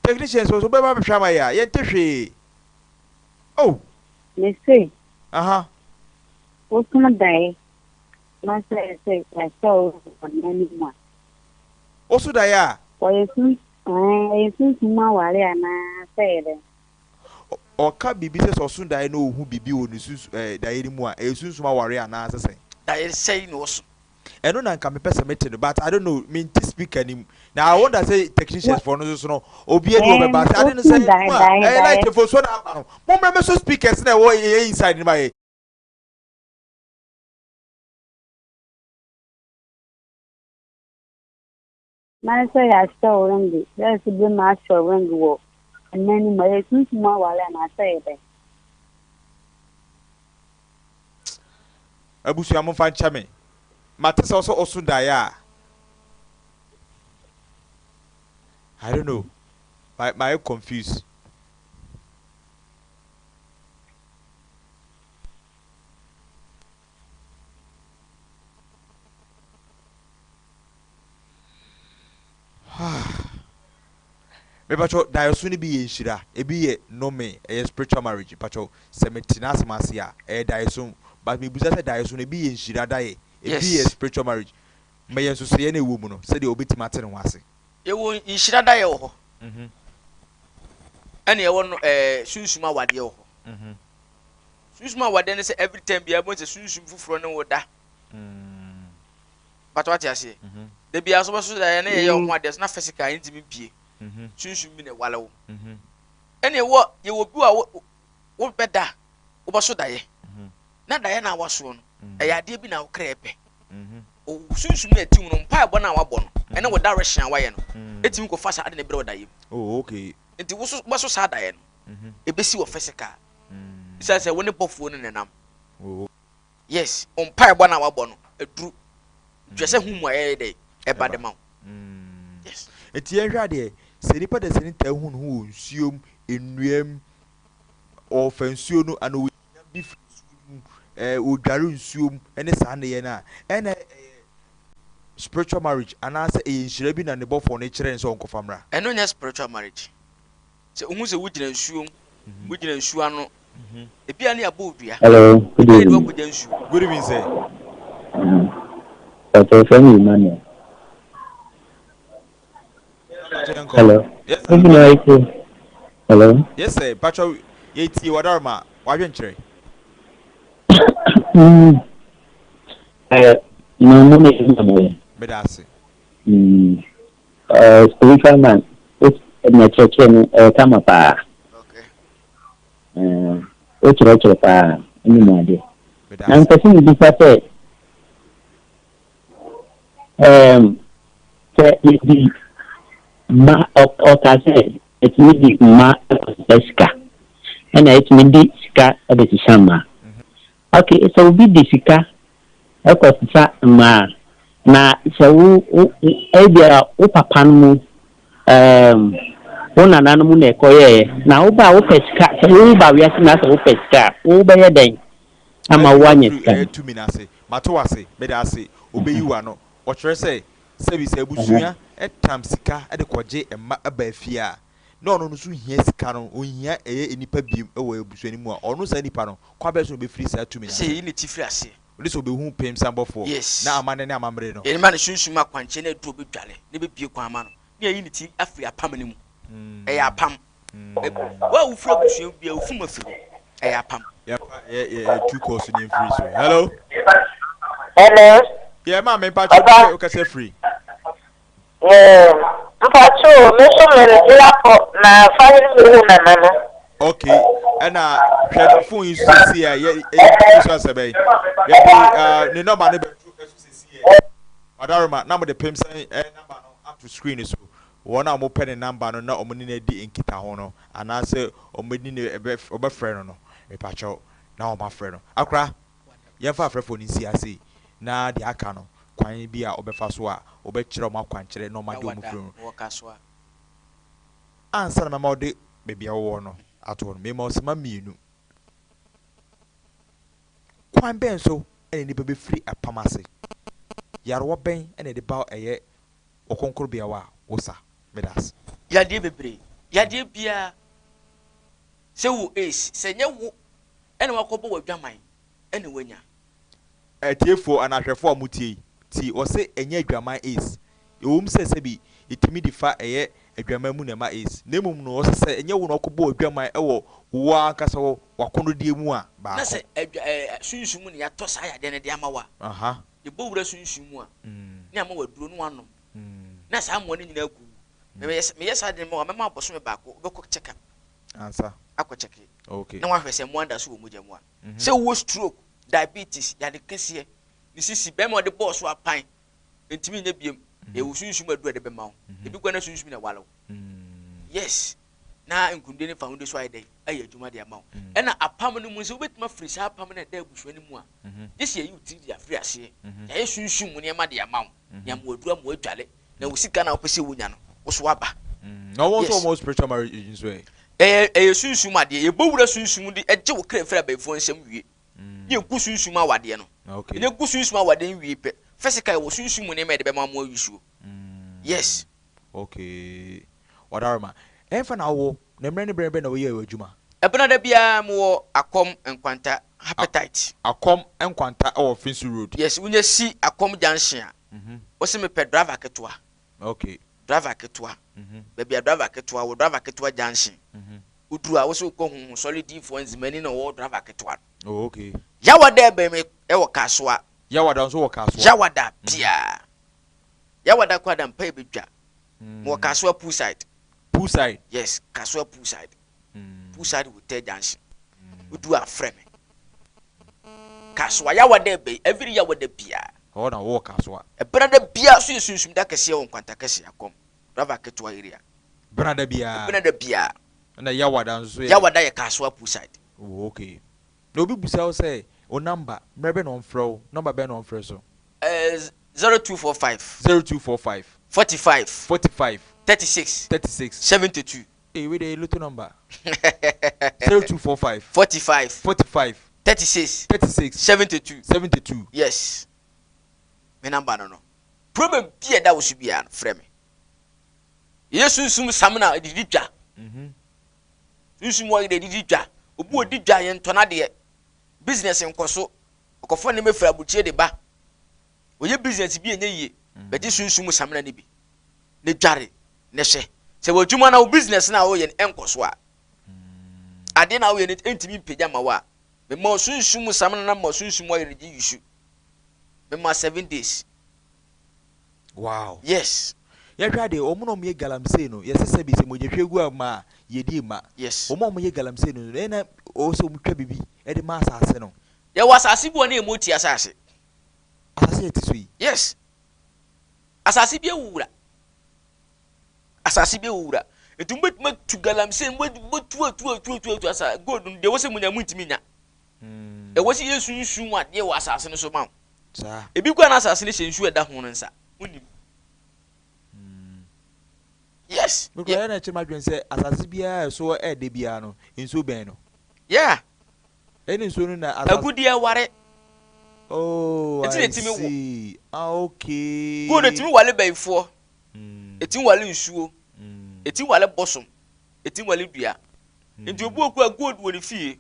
Technicians wɔ so wobɛba abɛhwɛ ama yɛ a yɛnte hwee. Oh, mese aha. wosom daeɛ na sɛ sɛ yɛahyɛ wo ring wɔ nna no mu a Woso daeɛ a wɔyɛ sun ɛɛ ɛyɛ sunsum aware anaa sɛ yɛ dɛn? ɔka biribi sɛ sɛ ɔso daeɛ na ɔhu biribi wɔ ne sunsum ɛɛ daeɛ no mu a ɛyɛ sunsum aware anaa sɛ sɛn? Daeɛ sɛn na ɔso? Ɛno na nka mepɛ sɛ mete no but I don't know mente speaker no mu na I wonder sɛ technicians foɔ no nso so no obiara ni ɔbɛba sɛ ade no sɛ Wosu daeɛ ɛdum a daeɛ ɛyɛ daeɛ. light foɔ so na aba no mommrɛ mɛsɔ speakers na ɛwɔ yɛn inside no ma yɛ. Mane sɛ yɛahyɛ wo ring, yɛyɛ sɛ bi ma ahyɛ wo ring wɔ nna no mu a, ɛyɛ sunsum aware anaasɛ ɛyɛ dɛn? Abusua momfa nkyɛ me. Mate sɛ ɔsɛ ɔso daeɛ a I don't know mayɛ confused. Mepakyɛw daeɛso no bi yɛ nhyira, ebi yɛ nnome, ɛyɛ spiritual marriage mepakyɛw sɛ mete n'asɛm ase a ɛyɛ daeɛso but mebisa sɛ daeɛso no ebi yɛ nhyira daeɛ, ebi yɛ Yes. spiritual marriage ma yɛ nsosoeɛ no a ɛwɔ mu no sɛdeɛ obetumi ate ne ho ase. Yɛwɔ nhyira daeɛ wɔ hɔ, ɛna yɛwɔ no ɛɛ sunsum awadeɛ wɔ hɔ. Sunsum awadeɛ ne sɛ every time biara wobɛhu sɛ sunsum foforɔ ne wo da. But wate aseɛ? Da biara so wobɛso daeɛ na yɛyɛ wo ho adeɛ so na physical ntumi mpie. Sunsum bi na ɛwale wo. Ɛna ɛwɔ yɛwɔ bi a wobɛda wobɛso daeɛ na daeɛ na awasoɔ no ɛyɛ adeɛ bi na wo kra pɛ. Wo sunsum na ɛte mu no mpaebɔ no a wabɔ no ɛne wo direction a wayɛ no ɛtumi kɔfa saa ade no brɛ wo daeɛ mu. Oh, okay. Nti wo so wobɛso saa daeɛ no ɛbɛsi wɔ physical. Ɛsiane sɛ wo ne bɔfoɔ no na ɛnam. Oh. Yes, wo mpaebɔ no a wabɔ no aduru. Nti ɛsɛ ho mmuaeɛ yɛ dɛn? Ɛba de ma wo. Yes. Nti yɛnhwɛ adeɛ, sɛ nipa dasani taa hu ne ho wɔ nsuo mu, nnua mu, ɔrefa nsuo no anaa ɔyi nam bi firi nsuo no mu, ɛɛ ɔredware nsuo mu ɛne saa nneyɛɛ no a, ɛna ɛyɛ spiritual marriage anaasɛ ɛyɛ nhyira bi na ne bɔfoɔ no kyerɛ no sɛ ɔnkɔfa mmra? Ɛno nyɛ spiritual marriage. Sɛ wohu sɛ wogyina nsuo mu, wogyina nsuo ano, ebia ne abɔ wo dua, Hello, good ebia yɛde wo evening. akɔgya nsuo. Good evening sir. Pastor Femi Emmanuel. Mpacho yɛnkɔ. Hello. Yes sir. Evening, Aiko. Hello. Yes sir, mpacho yɛtie wadaroma wadwenkyerɛ. Eh, na mo na ebi na mo yɛ. Meda ase. Mm. Eh, spiritual man. Na kyerɛkyerɛ no ɛyɛ kama paa. Okay. Eh, wokyerɛkyerɛ paa ɛne mu adeɛ. Meda Na ase. mpɛ sɛ mebisa sɛ um, sɛ yɛdi mma ɔka sɛ ɛtumi di mma ɛkɔsesa sika ɛna ɛtumi di sika ɛbɛsesa mmaa. Okay, sɛ obi di sika ɛkɔsesa mmaa na sɛ wo wo ebia wo papa no mu um, wo nananom na ɛkɔyɛɛ na wo ba a wopɛ sika sɛ wo ba wiase na sɛ wopɛ sika a wobɛyɛ dɛn ama Ɛde woanya wafiri sika ɛyɛ no? tumi no ase. Mate wo ase. Meda ase. Obeyi w'ano. Ɔkyerɛ sɛ, sɛbi sɛ abusua tam sika de kɔgye mma ba fie a, na ɔno no nso hia sika no, ɔnhia ɛyɛ nnipa biom wɔ abusua no mu a, ɔno saa nipa no, kwan bɛn so na ɔbɛfiri saa tumi no Sɛ ase? yɛyi ne ti firi aseɛ. Ɔde sɛ ɔbɛhu pemsanbɔfoɔ, Yes. na amanneɛ ne amammerɛ no. Yɛde ma no sunsum akwankyerɛ na aduro bɛdwale na ɛbɛbue kwan ama no na yɛayi ne ti afiri apam no mu. Ɛyɛ apam. Wo a wofiri abusua biara, wo fam afiri hɔ. Ɛyɛ apam. Yɛmfa yɛ yɛ yɛ tu kɔɔ so ne mfiri so. Hello. Hello. Yɛ maame mpakyɛ Ɔba. bi okasa firi. Yeah. Mpakyɛ o, me nso me lapɔ na fa ne me hu nana no. Okay, ɛna hwɛ ne phone yi so sisi a yɛ yɛ so asɛ bɛyi. Yɛde uh, ne nɔmba no bɛto ɛso sisi yɛ. Ɔdaroma na mo de pem sɛn ɛ nɔmba no ato screen so. Wɔn a wɔpɛ ne namba no na wɔn ne no adi nkitaho no anaasɛ wɔn ne no ɛbɛ wɔbɛfrɛ no no, mepakyɛw na wɔn afrɛ no. Akora, yɛmfa afrɛfoɔ no nsi ase na deɛ aka no, kwan bi a wɔbɛfa so a wɔbɛkyerɛ wɔn akwankyerɛ na Na wɔade wɔn wada firi no. wɔ kasoa. Ansa na mɛma wode baabi a wowɔ no ato hɔ no, mema wo simma mmienu. Kwan bɛn so na nnipa bɛfiri apam ase? Yarewa bɛn na ɛde ba ɛyɛ Wo kronkronbea hɔ a wo sa. Meda ase. Yadeɛ bebree, yadeɛ biara, sɛ wo AIDS, sɛ nyɛ wo na wakɔbɔ w'adwaman na wanya. Atiefoɔ anaa ahwɛfoɔ a motie yi, tie, wɔse ɛnyɛ adwaman AIDS, ɛwom sɛ sɛbi yɛtumi de fa ɛyɛ adwaman mu na ɛma AIDS, na mmom no ɔsɛ sɛ ɛnyɛ wo na ɔkɔbɔɔ adwaman wɔ wo ara ankasa wɔ w'akɔnnɔdeɛ mu a, Na baako. sɛ adwa ɛɛ sunsum mu na yɛatɔ saa yadeɛ no de ama wo a, yɛbɔ wura sunsum mu a, na yɛama wo aduro na woanom, na saa mmoa no nyinaa kɔwu. Meyɛ meyɛ saa de no ma wo a, mɛma wo bosome baako, wobɛkɔ check up. Ansa. Akɔ check. Okay. Na woahwɛ sɛ mmoa no da so wɔ mogya mu a. Sɛ wowɔ stroke, diabetes, yade kɛseɛ, ne sisi, bɛrima a ɔde bɔɔ so apan, ntumi nyɛ biom. Ɛyɛ wo sunsum aduru a ɛde bɛma wo. Ebi koraa na sunsum na ɛware wo. Yes. Na nkunimdie ne fahodie so ayɛ dɛn? Ayɛ adwuma de ama wo. Ɛna apam no mu nso, wobɛtumi afiri saa apam no a ɛda abusua no mu a, gye sɛ yɛyi wo tiri de afiri aseɛ. Yɛayɛ sunsum mu nneɛma de ama wo. Nea ama waduru ama wadwale. Na wo sika no a wopɛ sɛ wonya no, wo so aba. Na wɔn nso Yes. wɔn spiritual marriage nso ɛ? Ɛyɛ ɛyɛ sunsum adeɛ. Yɛbɔ wura sunsum de gye wo kra firi abayifoɔ nsam wie. Ne yɛgu sunsum awadeɛ no. Okay. Yɛnya gu sunsum awadeɛ no wie pɛ, physical yɛwɔ sunsum mu nneɛma a yɛde bɛma mo ayusuo. Yes. Okay. Ɔdarema, ɛmfa na wowɔ, na mmerɛ ne berɛ bɛn na woyɛɛ w'adwuma? Ɛbena da biara mewɔ Akɔm Nkwanta, Appetite. Akɔm Nkwanta wɔ Finsu Road. Yes, wonya si Akɔm Junction a, wose mepɛ driver ketewa. Okay. Driver ketewa. Baabi a driver ketewa wɔ, driver ketewa junction. Woduru a, wose wokɔ Huhu Sɔre Diifoɔ Nzemani na ɔwɔ driver ketewa no. Oh, okay. Yawada ɛbɛn me ɛwɔ Kasoa. Yawada nso wɔ Kasoa. Yawada biaa. Yawada kɔ ada mpae bɛdwa. Mewɔ Kasoa poolside. Poolside? Yes, Kasoa poolside. Poolside Hotel Junction. Wodu a frɛ me. Kasoa Yawada ɛbɛn every Yawada biaa. Ɛhɔ na wowɔ Kasoa. Ɛbenada biaa so yɛ sunsum da kɛseɛ wɔ Nkwanta kɛseɛ Akɔm, Driver ketewa area. Benada biaa? Ɛbenada biaa. Ɛna Yawada nso yɛ? Yawada yɛ Kasoa poolside. Oh okay. Na obi bisa wo sɛ wo number, mmerɛ bɛn na ɔmfrɛ wo, number bɛn na ɔmfrɛ so? Eh, 0245. 0245. 45. 45. 36. 36. 72. Ei wei deɛ ɛyɛ lotto number. 0245. 45. 45. 36. 36. 72. 72. Yes. Me number no no. Problem bi a ɛda wo so biara no, frɛ me. Yɛyɛ sunsum samina de di dwa. Sunsum wɔ de di dwa. Obi wɔ di dwa yɛn ntɔ n'adeɛ. Business nkɔ so. Ɔkɔfa nneɛma firi aburokyire de ba. Ɔyɛ business bi ɛnyɛ yie. Bɛgye sunsum samina no bi na dware na hwɛ. Sɛ w'adwuma na wo business no a woyɛ no ɛnkɔ so a, adeɛ na woyɛ no ɛntumi mpagya ma wo a, mema wo sunsum samina na ma sunsum ayɛ no gye yusu. Mema 7 days. Wow. Yes. Yɛhwɛ adeɛ, wɔn na wɔyɛ galamsey no, yɛsɛ sɛ bi sɛ mogya hwie gu a ma yɛdi mma. Wɔn a wɔyɛ galamsey no, ɛyɛ na ɔwɔ sɛ wɔtwa biribi de ma asase no. Yɛwɔ asase bi wɔ ne yɛ moti asase. Asase yɛ te so yi. Yes. Asase bi awu wura. Asase bi awu wura. Nti mobɛtumi atu galamsey, mobɛtu atu atu atu atu asa gold no deɛ ɛwɔ sɛ munya muntumi nya. Ɛwɔ sɛ yɛsunsun adeɛ wɔ asase no so ma wo. Saa. Ebi koraa na asase no hyɛ nsuo a ɛda ho no nsa. Wonim. Yes. Mekura yɛ na ɛkyerɛ m'adwene sɛ asase biara a ɛso ɛɛdɛ biara no, nsuo bɛn no. Yeah. Ɛne nsuo no na asase. Agudeɛ ware. Oh, Eti I na etimi wo. see. Ah, okay. Gold etimi wale bɛyifoɔ. Etimi wale nsuo. Etimi wale bosom. Etimi wale dua. Nti obi wɔ kura gold wɔ ne fie.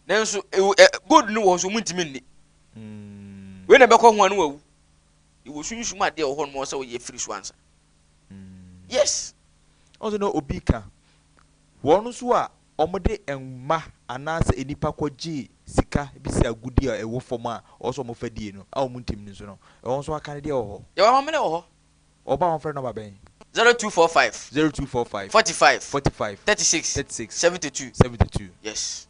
Nanso ewu ɛ gold no wɔ hɔ so wɔn ntumi nni. Wei na ɛbɛkɔ ho a no wawu. Ewɔ sunsum adeɛ wɔ hɔ nom sɛ wɔyɛ firi so ansa. Yes. Ɔsɛ na obi ka wɔn nso a wɔde mma anaasɛ nnipa kɔgye sika bi sɛ agudie a ɛwɔ fam a ɔwɔ sɛ wɔfa die no a wɔn ntumi no nso no, ɛwɔ nso aka ne deɛ wɔ hɔ. Yɛwɔ amammerɛ wɔ hɔ. Ɔba a wɔfrɛ nɔmba bɛn? 0245. 0245. 45. 45. 36. 36. 72. 72. Yes.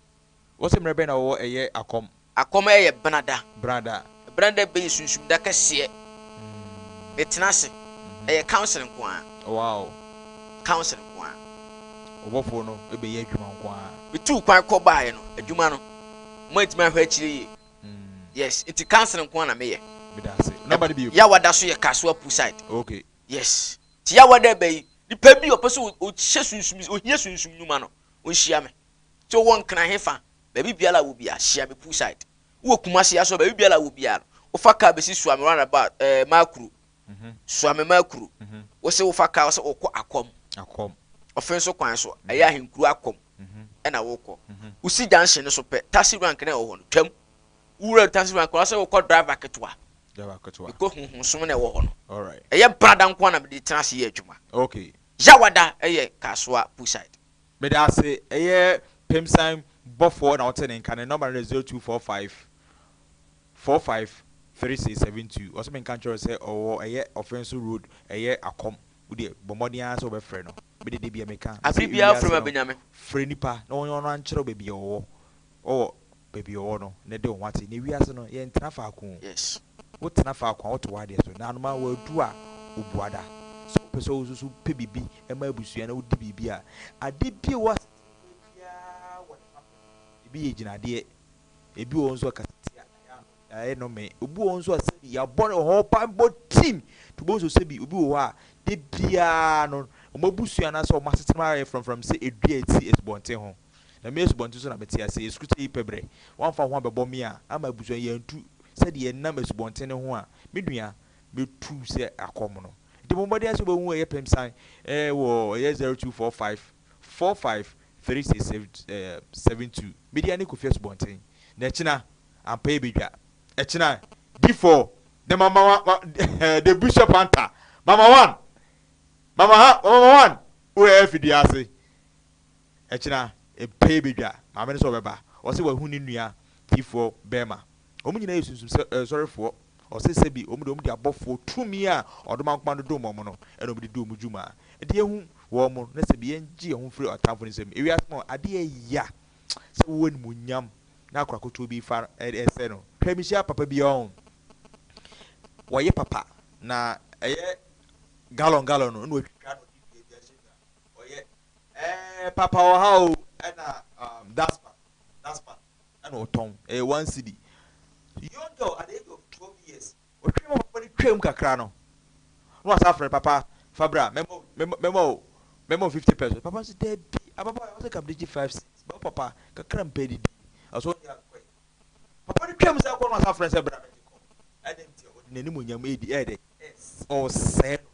Wɔsɛ mmerɛ bɛn na wɔwɔ ɛyɛ akɔm? Akɔm ɛyɛ benada. Benada. Benada bɛyɛ sunsum da kɛseɛ. Metena ase. Ɛyɛ council nko ara. Wow. Council nko ara. Ɔbɔfoɔ no bɛyɛ adwuma nko ara. Metuu kwan kɔ baeɛ no, adwuma no, moantumi anhwɛ akyire yie. Yes, nti council nko ara na meyɛ. Meda ase. Number no bio. Yawada so yɛ Kasoa poolside. Okay. Yes. Nti Yawada ɛbɛ yi, nipa bi a ɔpɛ sɛ ɔhyɛ sunsum, ɔhia sunsum nnwuma no, ɔnhyia me. Sɛ wowɔ Nkran hefa, baabi biara a wɔ biara, hyia me poolside. Wowɔ Kumasi aso a, baabi biara a wɔ biara no, wofa car bɛsi Suame roundabout, ɛɛ Makuro. Suame Makuro. Wose wofa car, wose wokɔ Akɔm. Akɔm. Ɔfenso kwan so, ɛyɛ Ahenkuro Akɔm ɛna wokɔ. Wosi junction no so pɛ, taxi rank no a ɛwɔ hɔ no, twam. Wowura taxi rank no, wose wokɔ driver ketewa. Driver ketewa. Mekɔ Huhunsom na ɛwɔ hɔ no. Alright. Ɛyɛ brada nko ara na mede tena ase yɛ adwuma. Okay. Yawada yɛ Kasoa Poolside. Meda ase, ɛyɛ Pemsan bɔfoɔ na wote ne nka, ne nɔma no yɛ 0245 45 3672, ɔse menka nkyerɛ wo sɛ ɔwɔ ɛyɛ Ɔfenso road ɛyɛ Akɔm, wodeɛ bɔ mmɔden ara sɛ wobɛfrɛ no, mede da biara meka, mese Abere biara frɛ ewiase ma no bɛnya me. frɛ nipa na ɔno ankyerɛ wo baabi a ɔwɔ, ɔwɔ baabi a ɔwɔ no na de wo ho ate, na ewiase no yɛntena faako o. Yes. Wotena faako a woto w'adeɛ so, na anoma wadu a obua da. Sɛ wopɛ sɛ wo nso so pɛ biribi ma abusua na wodi biribi a, ade bi a ɛwɔ asetena mu biara wɔ ne fapem. Ebi yɛ gyinadeɛ, ebi wɔ hɔ nso a kasatia, ɛyɛ ano, ɛyɛ nnome. Obi wɔ hɔ nso a sɛbi yɛabɔ no hɔ banbɔ tim. Nti wobɛhu sɛ sɛbi obi wɔ hɔ a da biara no wɔn abusua anaasɛ wɔn asetena mu ayɛ frɔmfrɔm sɛ dua a ɛsi asubɔnten ho. Na me asubɔnten so na mete ase, asukute yi pɛ berɛ. Woamfa wo ho ammɛbɔ me a, ama abusua yi antu sɛdeɛ yɛnam asubɔnten no ho a, me nua, mɛtu sɛ akɔm no. Nti bɔ mmɔden ara sɛ wobɛhu ɛyɛ Pemsan wɔ ɛyɛ 0245 45 36 72. Media ne Kofi Asubɔnten. Na ɛkyena, ampa yɛbɛdwa. Ɛkyena, D4, the mama wa, the bishop hunter, mama one, mama ha, mama one, woyɛ afidie ase. Ɛkyena epee bedwa maame no sɛ ɔbɛba. Ɔse wahu ne nua tifoɔ bɛɛma. Wɔn nyinaa yɛ sunsum sɔrefoɔ. Ɔse sɛbi wɔn deɛ wɔn de abɔfoɔ tumi a ɔdomankoma no dom wɔn no ɛna wɔn de di wɔn dwuma. Ɛnti yɛhu wɔn na sɛbi yɛn gye yɛn ho mfiri ɔtamfo no nsam. Ewiase mu adeɛ ɛya sɛ wowɔ animuonyam na akorakotoɔ bi fa ɛsɛ no. Hwɛ mehyia papa bi ɔn wɔyɛ papa na ɛyɛ gallon gallon no ɛna watwitwa na ɔde dua bi ahyɛ mu a ɔyɛ Ɛɛ papa wɔ ha o ɛna um, daspan daspan ɛna ɔtɔn ɛyɛ 1 cedi. Young girl at the age of 12 years, ɔtwe ma papa no twam kakra no na wasa afrɛ papa, fa bra, mɛmɔ mɛmɔ mɛmɔ 50 pesewas. Papa nso dɛbi ababaawa wɔsɛ kam de gye 5 cedis bɛ papa kakra mpɛ didi ɔsɔ ɔnyɛ akɔɛ. Papa no twam sɛ akɔ no wasa afrɛ sɛ bra bɛgye kɔ ɛde nti ɔde n'anim onyam edi ɛyɛ dɛ ɔsɛɛ no.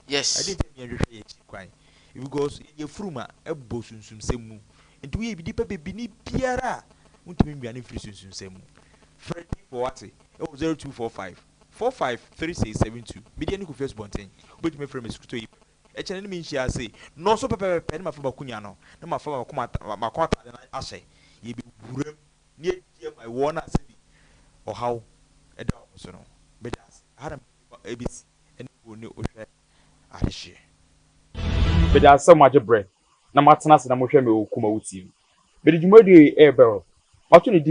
Ɛde nti yɛnhwehwɛ yɛ akyi kwan because yɛ furum a ɛbɔ sunsumsɛm mu, nti woyɛ nipa bebini biara a wontumi nnuane mfiri sunsumsɛm mu. Frɛ difoɔ wate ɛwɔ 0245 453672. Media ne Kofi Asubɔnten. Wobɛtumi afrɛ me sukuto yi ɛkyɛn ne menhyia ase nɔɔso pɛpɛpɛpɛ ne mafa makonya no na mafa makɔ atade no ahyɛ yɛbɛwuram ne yɛdi ama ɛwɔ no a sɛbi ɔhaw ɛda wɔn so no. Meda ase ha na ɛbɛsi ɛne wo ne wohwɛ adehyeɛ. Mede asɛm agye berɛ na matena ase na mohwɛ me wɔ Kumawu TV. Mede dwumadie yi ɛrebrɛ wo. Mato ne din.